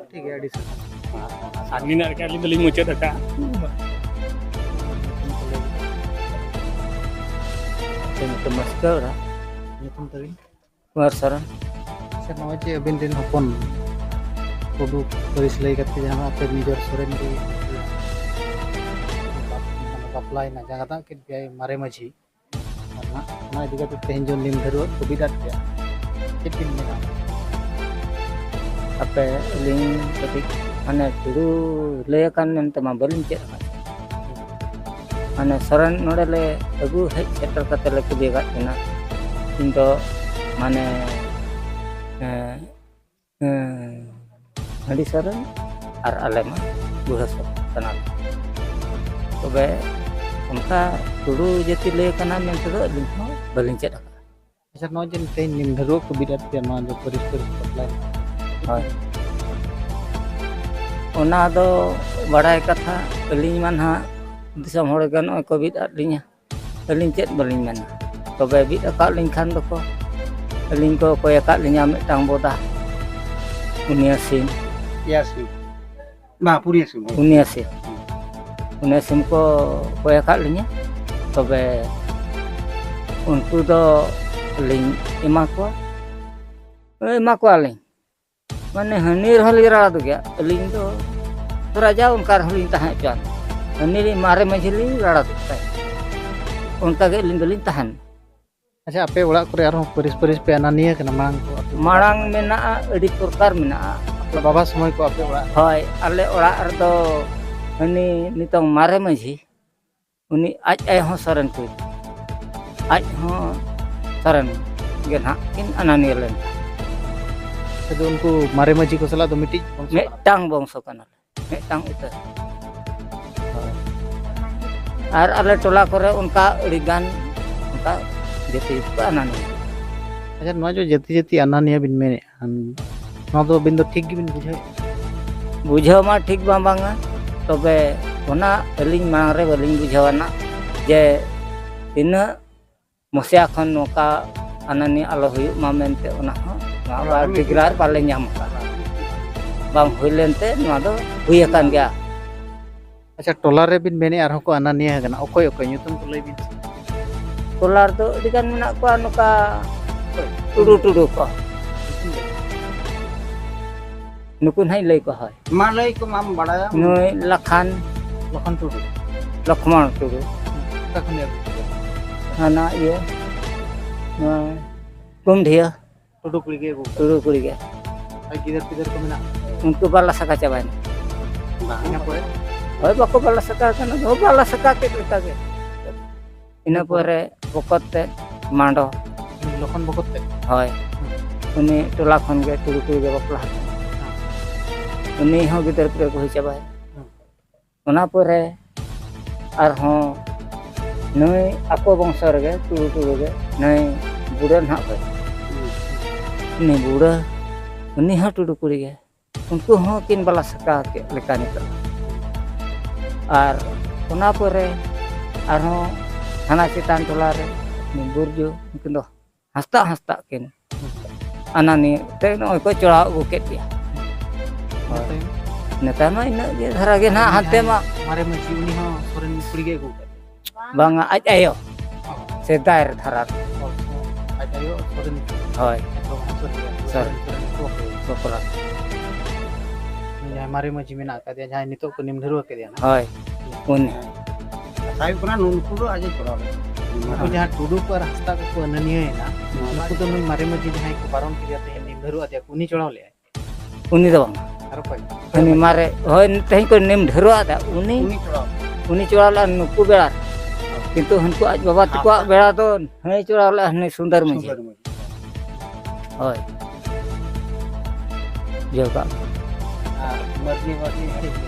ᱴᱷᱤᱠ ᱜᱮᱭᱟ, ᱟᱹᱰᱤ ᱥᱟᱨᱦᱟᱣ᱾ ᱟᱨ ᱱᱤᱱᱟᱹᱜ ᱨᱮᱜᱮ ᱟᱹᱞᱤᱧ ᱫᱚᱞᱤᱧ ᱢᱩᱪᱟᱹᱫ ᱟᱠᱟᱫᱼᱟ᱾ ᱟᱯᱮ ᱧᱩᱛᱩᱢ ᱢᱟᱹᱥᱠᱟᱹ ᱚᱲᱟᱜ? ᱧᱩᱛᱩᱢ ᱛᱟᱵᱤᱱ? ᱠᱩᱢᱟᱨ ᱥᱚᱨᱮᱱ᱾ ᱟᱪᱪᱷᱟ, ᱱᱚᱜᱼᱚᱭ ᱡᱮ ᱟᱹᱵᱤᱱ ᱨᱮᱱ ᱦᱚᱯᱚᱱ ᱴᱩᱰᱩ ᱯᱟᱹᱨᱤᱥ ᱞᱟᱹᱭ ᱠᱟᱛᱮ ᱡᱟᱦᱟᱸ ᱟᱯᱮ ᱱᱤᱡᱚᱨ ᱥᱚᱨᱮᱱ ᱜᱮ ᱵᱟᱯ-, ᱢᱟᱱᱮ ᱵᱟᱯᱞᱟᱭᱮᱱᱟ, ᱡᱟᱦᱟᱸ ᱫᱟᱜ ᱠᱮᱫ ᱜᱮᱭᱟᱭ ᱢᱟᱨᱮ ᱢᱟᱹᱡᱷᱤ, ᱟᱨ ᱱᱟᱜ ᱚᱱᱟ ᱤᱫᱤ ᱠᱟᱛᱮ ᱛᱮᱦᱮᱧ ᱡᱚᱱ ᱱᱤᱢ ᱰᱷᱟᱹᱨᱣᱟᱹᱜ ᱠᱚ ᱵᱤᱫ ᱟᱫ ᱯᱮᱭᱟ, ᱪᱮᱫ ᱵᱤᱱ ᱢᱮᱱᱟ? ᱟᱯᱮ ᱟᱹᱞᱤᱧ ᱠᱟᱹᱴᱤᱡ ᱢᱟᱱᱮ ᱴᱩᱰᱩ ᱞᱟᱹᱭ ᱟᱠᱟᱱ ᱢᱮᱱᱛᱮ ᱢᱟ ᱵᱟᱹᱞᱤᱧ ᱪᱮᱫ ᱟᱠᱟᱫ᱾ ᱢᱟᱱᱮ ᱥᱚᱨᱮᱱ ᱱᱚᱰᱮ ᱞᱮ ᱟᱹᱜᱩ ᱦᱮᱡ ᱥᱮᱴᱮᱨ ᱠᱟᱛᱮ ᱞᱮ ᱠᱩᱞᱤ ᱟᱠᱟᱫ ᱠᱤᱱᱟ᱾ ᱤᱧ ᱫᱚ ᱢᱟᱱᱮ, ᱮᱸ, ᱦᱮᱸ, ᱦᱟᱺᱰᱤ ᱥᱚᱨᱮᱱ ᱟᱨ ᱟᱞᱮ ᱢᱟ ᱵᱩᱲᱦᱟᱹ ᱥᱚᱨᱮᱱ ᱠᱟᱱᱟᱞᱮ᱾ ᱛᱚᱵᱮ ᱚᱱᱠᱟ ᱴᱩᱰᱩ ᱡᱟᱹᱛᱤ ᱞᱟᱹᱭ ᱠᱟᱱᱟ ᱢᱮᱱᱛᱮ ᱫᱚ ᱟᱹᱞᱤᱧ ᱦᱚᱸ ᱵᱟᱹᱞᱤᱧ ᱪᱮᱫ ᱟᱠᱟᱫᱟ᱾ ᱟᱪᱪᱷᱟ, ᱱᱚᱜᱼᱚᱭ ᱡᱮ ᱛᱮᱦᱮᱧ ᱱᱤᱢ ᱰᱷᱟᱹᱨᱣᱟᱹᱜ ᱠᱚ ᱵᱤᱫ ᱟᱫ ᱯᱮᱭᱟ, ᱱᱚᱣᱟ ᱫᱚ ᱯᱟᱹᱨᱤᱥ ᱯᱟᱹᱨᱤᱥ ᱵᱟᱯᱞᱟ᱾ ᱦᱳᱭ᱾ ᱚᱱᱟ ᱫᱚ ᱵᱟᱲᱟᱭ ᱠᱟᱛᱷᱟ, ᱟᱹᱞᱤᱧ ᱢᱟ ᱱᱟᱦᱟᱜ ᱫᱤᱥᱚᱢ ᱦᱚᱲ ᱜᱮ ᱱᱚᱜᱼᱚᱭ ᱠᱚ ᱵᱤᱫ ᱟᱫ ᱞᱤᱧᱟ᱾ ᱟᱹᱞᱤᱧ ᱪᱮᱫ ᱵᱟᱹᱞᱤᱧ ᱢᱮᱱᱟ, ᱛᱚᱵᱮ ᱵᱤᱫ ᱟᱠᱟᱫ ᱞᱤᱧ ᱠᱷᱟᱱ ᱫᱚᱠᱚ, ᱟᱹᱞᱤᱧ ᱠᱚ ᱠᱚᱭ ᱟᱠᱟᱫ ᱞᱤᱧᱟ ᱢᱤᱫᱴᱟᱝ ᱵᱚᱫᱟ, ᱯᱩᱱᱭᱟᱹ ᱥᱤᱢ᱾ ᱯᱮᱭᱟ ᱥᱤᱢ᱾ ᱵᱟᱝ, ᱯᱩᱱᱭᱟᱹ ᱥᱤᱢ, ᱦᱳᱭ᱾ ᱯᱩᱱᱭᱟᱹ ᱥᱤᱢ᱾ ᱯᱩᱱᱭᱟᱹ ᱥᱤᱢ ᱠᱚ ᱠᱚᱭ ᱟᱠᱟᱫ ᱞᱤᱧᱟ, ᱛᱚᱵᱮ ᱩᱱᱠᱩ ᱫᱚ ᱞᱤᱧ ᱮᱢᱟ ᱠᱚᱣᱟ, ᱮᱢᱟ ᱠᱚᱣᱟᱞᱤᱧ᱾ ᱢᱟᱱᱮ ᱦᱟᱹᱱᱤ ᱨᱮᱦᱚᱸ ᱞᱤᱧ ᱨᱟᱲᱟ ᱫᱩᱜᱮᱭᱟ, ᱟᱹᱞᱤᱧ ᱫᱚ ᱨᱟᱡᱟ ᱚᱱᱠᱟ ᱨᱮᱦᱚᱸ ᱞᱤᱧ ᱛᱟᱦᱮᱸ ᱦᱚᱪᱚᱣᱟᱱ᱾ ᱦᱟᱹᱱᱤ ᱞᱤᱧ ᱢᱟᱨᱮ ᱢᱟᱹᱡᱷᱤ ᱞᱤᱧ ᱨᱟᱲᱟ ᱫᱩᱜ ᱛᱟᱭ, ᱚᱱᱠᱟ ᱜᱮ ᱟᱹᱞᱤᱧ ᱫᱚᱞᱤᱧ ᱛᱟᱦᱮᱱ᱾ ᱟᱪᱪᱷᱟ, ᱟᱯᱮ ᱚᱲᱟᱜ ᱠᱚᱨᱮ ᱟᱨᱦᱚᱸ ᱯᱟᱹᱨᱤᱥ ᱯᱟᱹᱨᱤᱥ ᱯᱮ ᱟᱱᱟᱱᱤᱭᱟᱹ ᱠᱟᱱᱟ ᱢᱟᱲᱟᱝ ᱠᱚ? ᱟᱯᱮ ᱢᱟᱲᱟᱝ ᱢᱮᱱᱟᱜᱼᱟ, ᱟᱹᱰᱤ ᱯᱨᱚᱠᱟᱨ ᱢᱮᱱᱟᱜᱼᱟ᱾ ᱟᱯᱮ ᱵᱟᱵᱟ ᱥᱚᱢᱚᱭ ᱠᱚ ᱟᱯᱮ ᱚᱲᱟᱜ? ᱦᱳᱭ, ᱟᱞᱮ ᱚᱲᱟᱜ ᱨᱮᱫᱚ ᱦᱟᱹᱱᱤ ᱱᱤᱛᱚᱝ ᱢᱟᱨᱮ ᱢᱟᱹᱡᱷᱤ, ᱩᱱᱤ ᱟᱡ ᱟᱭᱳ ᱦᱚᱸ ᱥᱚᱨᱮᱱ ᱠᱩᱲᱤ, ᱟᱡ ᱦᱚᱸ ᱥᱚᱨᱮᱱ ᱜᱮ ᱱᱟᱦᱟᱜ ᱠᱤᱱ ᱟᱱᱟᱱᱤᱭᱟᱹ ᱞᱮᱱ᱾ ᱟᱫᱚ ᱩᱱᱠᱩ ᱢᱟᱨᱮ ᱢᱟᱹᱡᱷᱤ ᱠᱚ ᱥᱟᱞᱟᱜ ᱫᱚ ᱢᱤᱫᱴᱤᱡ ᱵᱚᱝᱥᱚ ᱠᱟᱱᱟ? ᱢᱤᱫᱴᱟᱝ ᱵᱚᱝᱥᱚ ᱠᱟᱱᱟᱞᱮ, ᱢᱤᱫᱴᱟᱝ ᱩᱛᱟᱹᱨ᱾ ᱦᱳᱭ᱾ ᱟᱨ ᱟᱞᱮ ᱴᱚᱞᱟ ᱠᱚᱨᱮ ᱚᱱᱠᱟ ᱟᱹᱰᱤ ᱜᱟᱱ ᱚᱱᱠᱟ ᱡᱟᱹᱛᱤ ᱠᱚ ᱟᱱᱟᱱᱤᱭᱟᱹ᱾ ᱟᱪᱪᱷᱟ, ᱱᱚᱣᱟ ᱡᱮ ᱡᱟᱹᱛᱤ ᱡᱟᱹᱛᱤ ᱟᱱᱟ ᱱᱤᱭᱟᱹ ᱵᱤᱱ ᱢᱮᱱᱮᱫᱼᱟ, ᱱᱚᱣᱟ ᱫᱚ ᱟᱹᱵᱤᱱ ᱫᱚ ᱴᱷᱤᱠ ᱜᱮᱵᱤᱱ ᱵᱩᱡᱷᱟᱹᱣᱮᱫᱼᱟ? ᱵᱩᱡᱷᱟᱹᱣ ᱢᱟ ᱴᱷᱤᱠ ᱢᱟ ᱵᱟᱝᱟ, ᱛᱚᱵᱮ ᱚᱱᱟ ᱟᱹᱞᱤᱧ ᱢᱟᱲᱟᱝ ᱨᱮ ᱵᱟᱹᱞᱤᱧ ᱵᱩᱡᱷᱟᱹᱣ ᱟᱱᱟ ᱡᱮ ᱛᱤᱱᱟᱹᱜ ᱢᱚᱥᱭᱟ ᱠᱷᱚᱱ ᱱᱚᱝᱠᱟ ᱟᱱᱟ ᱱᱤᱭᱟᱹ ᱟᱞᱚ ᱦᱩᱭᱩᱜ ᱢᱟ ᱢᱮᱱᱛᱮ, ᱚᱱᱟ ᱦᱚᱸ ᱱᱚᱣᱟ ᱵᱟᱨ ᱰᱤᱜᱽᱨᱟᱨ ᱵᱟᱞᱮ ᱧᱟᱢ ᱟᱠᱟᱫᱟ᱾ ᱵᱟᱝ ᱦᱩᱭ ᱞᱮᱱᱛᱮ ᱱᱚᱣᱟ ᱫᱚ ᱦᱩᱭ ᱟᱠᱟᱱ ᱜᱮᱭᱟ᱾ ᱟᱪᱪᱷᱟ, ᱴᱚᱞᱟ ᱨᱮᱵᱤᱱ ᱢᱮᱱᱮᱫ ᱟᱨᱦᱚᱸ ᱠᱚ ᱟᱱᱟ ᱱᱤᱭᱟᱹ ᱟᱠᱟᱱᱟ, ᱚᱠᱚᱭ ᱚᱠᱚᱭ ᱧᱩᱛᱩᱢ ᱠᱚ ᱞᱟᱹᱭ ᱵᱤᱱ ᱥᱮ? ᱴᱚᱞᱟ ᱨᱮᱫᱚ ᱟᱹᱰᱤ ᱜᱟᱱ ᱢᱮᱱᱟᱜ ᱠᱚᱣᱟ, ᱱᱚᱝᱠᱟ ᱴᱩᱰᱩ ᱴᱩᱰᱩ ᱠᱚ᱾ ᱱᱩᱠᱩ ᱱᱟᱦᱟᱜ ᱤᱧ ᱞᱟᱹᱭ ᱠᱚᱣᱟ, ᱦᱳᱭ᱾ ᱢᱟ ᱞᱟᱹᱭ ᱠᱚᱢ, ᱟᱢ ᱵᱟᱲᱟᱭᱟ᱾ ᱱᱩᱭ ᱞᱟᱠᱷᱟᱱ᱾ ᱞᱚᱠᱷᱚᱱ ᱴᱩᱰᱩ᱾ ᱞᱚᱠᱷᱢᱚᱬ ᱴᱩᱰᱩ᱾ ᱚᱠᱟ ᱠᱷᱚᱱ ᱮ ᱟᱹᱜᱩ ᱠᱮᱫᱟ? ᱦᱟᱱᱟ ᱤᱭᱟᱹ, ᱱᱚᱣᱟ ᱠᱩᱢᱰᱷᱤᱭᱟᱹ᱾ ᱴᱩᱰᱩ ᱠᱩᱲᱤ ᱜᱮ ᱟᱹᱜᱩ ᱠᱮᱫᱟ? ᱴᱩᱰᱩ ᱠᱩᱲᱤ ᱜᱮ᱾ ᱟᱨ ᱜᱤᱫᱟᱹᱨ ᱯᱤᱫᱟᱹᱨ ᱠᱚ ᱢᱮᱱᱟᱜ ᱠᱚᱣᱟ? ᱩᱱᱠᱩ ᱵᱟᱞᱟ ᱥᱟᱠᱟ ᱪᱟᱵᱟᱭᱮᱱᱟ᱾ ᱵᱟᱝ, ᱤᱱᱟᱹ ᱯᱚᱨᱮ? ᱦᱳᱭ, ᱵᱟᱠᱚ ᱵᱟᱞᱟ ᱥᱟᱠᱟ ᱠᱟᱱᱟ, ᱵᱟᱞᱟ ᱥᱟᱠᱟ ᱠᱮᱫ ᱞᱮᱠᱟ ᱜᱮ᱾ ᱤᱱᱟᱹ ᱯᱚᱨᱮ ᱵᱚᱠᱚᱛ ᱛᱮᱫ ᱢᱟᱰᱚ᱾ ᱩᱱᱤ ᱞᱚᱠᱷᱚᱱ ᱵᱚᱠᱚᱛ ᱛᱮᱫ? ᱦᱳᱭ᱾ ᱦᱩᱸ᱾ ᱩᱱᱤ ᱴᱚᱞᱟ ᱠᱷᱚᱱ ᱜᱮ ᱴᱩᱰᱩ ᱠᱩᱲᱤ ᱜᱮ ᱵᱟᱯᱞᱟ ᱟᱠᱟᱱᱟ᱾ ᱦᱮᱸ᱾ ᱩᱱᱤ ᱦᱚᱸ ᱜᱤᱫᱟᱹᱨ ᱯᱤᱫᱟᱹᱨ ᱠᱚ ᱦᱩᱭ ᱪᱟᱵᱟᱭᱮᱱᱟ᱾ ᱦᱮᱸ᱾ ᱚᱱᱟ ᱯᱚᱨᱮ ᱟᱨᱦᱚᱸ ᱱᱩᱭ ᱟᱠᱚ ᱵᱚᱝᱥᱚ ᱨᱮᱜᱮ ᱴᱩᱰᱩ ᱴᱩᱰᱩ ᱜᱮ ᱱᱩᱭ ᱵᱩᱲᱟᱹ ᱱᱟᱦᱟᱜ ᱠᱚ᱾ ᱦᱩᱸ᱾ ᱩᱱᱤ ᱵᱩᱲᱟᱹ, ᱩᱱᱤ ᱦᱚᱸ ᱴᱩᱰᱩ ᱠᱩᱲᱤ ᱜᱮ᱾ ᱩᱱᱠᱩ ᱦᱚᱸ ᱠᱤᱱ ᱵᱟᱞᱟ ᱥᱟᱠᱟ ᱠᱮᱫ ᱞᱮᱠᱟ ᱱᱤᱛᱚᱜ᱾ ᱟᱨ ᱚᱱᱟ ᱯᱚᱨᱮ ᱟᱨᱦᱚᱸ ᱦᱟᱱᱟ ᱪᱮᱛᱟᱱ ᱴᱚᱞᱟ ᱨᱮ ᱵᱩᱨᱡᱩ, ᱩᱱᱠᱤᱱ ᱫᱚ ᱦᱟᱸᱥᱫᱟ ᱦᱟᱸᱥᱫᱟ ᱠᱤᱱ ᱟᱱᱟ ᱱᱤᱭᱟᱹ ᱛᱮ ᱱᱚᱜᱼᱚᱭ ᱠᱚ ᱪᱚᱲᱟᱣ ᱟᱹᱜᱩ ᱠᱮᱫ ᱜᱮᱭᱟ᱾ ᱦᱳᱭ᱾ ᱱᱮᱛᱟᱨ ᱢᱟ ᱤᱱᱟᱹᱜ ᱜᱮ ᱫᱷᱟᱨᱟ ᱜᱮ ᱱᱟᱦᱟᱜ, ᱦᱟᱱᱛᱮ ᱢᱟ᱾ ᱢᱟᱨᱮ ᱢᱟᱹᱡᱷᱤ, ᱩᱱᱤ ᱦᱚᱸ ᱥᱚᱨᱮᱱ ᱠᱩᱲᱤ ᱜᱮ ᱟᱹᱜᱩ ᱠᱟᱫᱮᱭᱟ? ᱵᱟᱝᱟ, ᱟᱡ ᱟᱭᱳ᱾ ᱚ᱾ ᱥᱮᱫᱟᱭ ᱨᱮ ᱫᱷᱟᱨᱟ ᱨᱮ᱾ ᱚ, ᱚ, ᱟᱡ ᱟᱭᱳ ᱥᱚᱨᱮᱱ᱾ ᱦᱳᱭ᱾ ᱟᱡ ᱵᱟᱵᱟ ᱦᱚᱸ ᱥᱚᱨᱮᱱ ᱜᱮ᱾ ᱥᱚᱨᱮᱱ᱾ ᱥᱚᱨᱮᱱ ᱠᱚ ᱵᱟᱯᱞᱟ᱾ ᱵᱟᱯᱞᱟ᱾ ᱩᱱᱤ ᱡᱟᱦᱟᱸᱭ ᱢᱟᱨᱮ ᱢᱟᱹᱡᱷᱤ ᱢᱮᱱᱟᱜ ᱟᱠᱟᱫᱮᱭᱟ, ᱡᱟᱦᱟᱸᱭ ᱱᱤᱛᱚᱜ ᱠᱚ ᱱᱤᱢ ᱰᱷᱟᱹᱨᱣᱟᱹ ᱠᱮᱫᱮᱭᱟ ᱱᱟᱜ᱾ ᱦᱳᱭ, ᱩᱱᱤ᱾ ᱠᱟᱛᱷᱟ ᱦᱩᱭᱩᱜ ᱠᱟᱱᱟ, ᱱᱩᱠᱩ ᱫᱚ ᱟᱡ ᱮ ᱪᱚᱲᱟᱣ ᱞᱮᱫ ᱠᱚᱣᱟ᱾ ᱱᱩᱠᱩ ᱦᱳᱭ᱾ ᱡᱟᱦᱟᱸ ᱴᱩᱰᱩ ᱠᱚ ᱟᱨ ᱦᱟᱸᱥᱫᱟ ᱠᱚᱠᱚ ᱟᱹᱱᱟᱹᱱᱤᱭᱟᱹᱭᱮᱱᱟ, ᱦᱳᱭ᱾ ᱱᱩᱠᱩ ᱫᱚ ᱱᱩᱭ ᱢᱟᱨᱮ ᱢᱟᱹᱡᱷᱤ ᱡᱟᱦᱟᱸᱭ ᱠᱚ ᱵᱟᱨᱚᱱ ᱠᱮᱫᱮᱭᱟ, ᱛᱮᱦᱮᱧ ᱱᱤᱢ ᱰᱷᱟᱹᱨᱣᱟᱹ ᱟᱫᱮᱭᱟ ᱠᱚ, ᱩᱱᱤ ᱪᱚᱲᱟᱣ ᱞᱮᱫᱟᱭ? ᱩᱱᱤ ᱫᱚ ᱵᱟᱝ᱾ ᱟᱨ ᱚᱠᱚᱭ? ᱩᱱᱤ ᱢᱟᱨᱮ, ᱦᱳᱭ, ᱛᱮᱦᱮᱧ ᱠᱚ ᱱᱤᱢ ᱰᱷᱟᱹᱨᱣᱟᱹ ᱟᱫᱟ, ᱩᱱᱤ, ᱩᱱᱤ ᱪᱚᱲᱟᱣ᱾ ᱩᱱᱤ ᱪᱚᱲᱟᱣ ᱞᱮᱫᱟ ᱱᱩᱠᱩ ᱵᱮᱲᱟ ᱨᱮ᱾ ᱠᱤᱱᱛᱩ ᱦᱟᱹᱱᱠᱩ ᱟᱡ ᱵᱟᱵᱟ ᱛᱟᱠᱚᱣᱟᱜ ᱦᱟᱸᱥᱫᱟ᱾ ᱵᱮᱲᱟ ᱫᱚ ᱦᱟᱹᱱᱤ ᱪᱚᱲᱟᱣ ᱞᱮᱫᱟ, ᱦᱟᱹᱱᱤ ᱥᱩᱱᱫᱚᱨ ᱢᱟᱹᱡᱷᱤ᱾ ᱥᱩᱱᱫᱚᱨ ᱢᱟᱹᱡᱷᱤ᱾ ᱦᱳᱭ᱾ ᱡᱚᱦᱟᱨ᱾ ᱟᱨ ᱢᱟᱹᱡᱷᱤ, ᱢᱟᱹᱡᱷᱤ᱾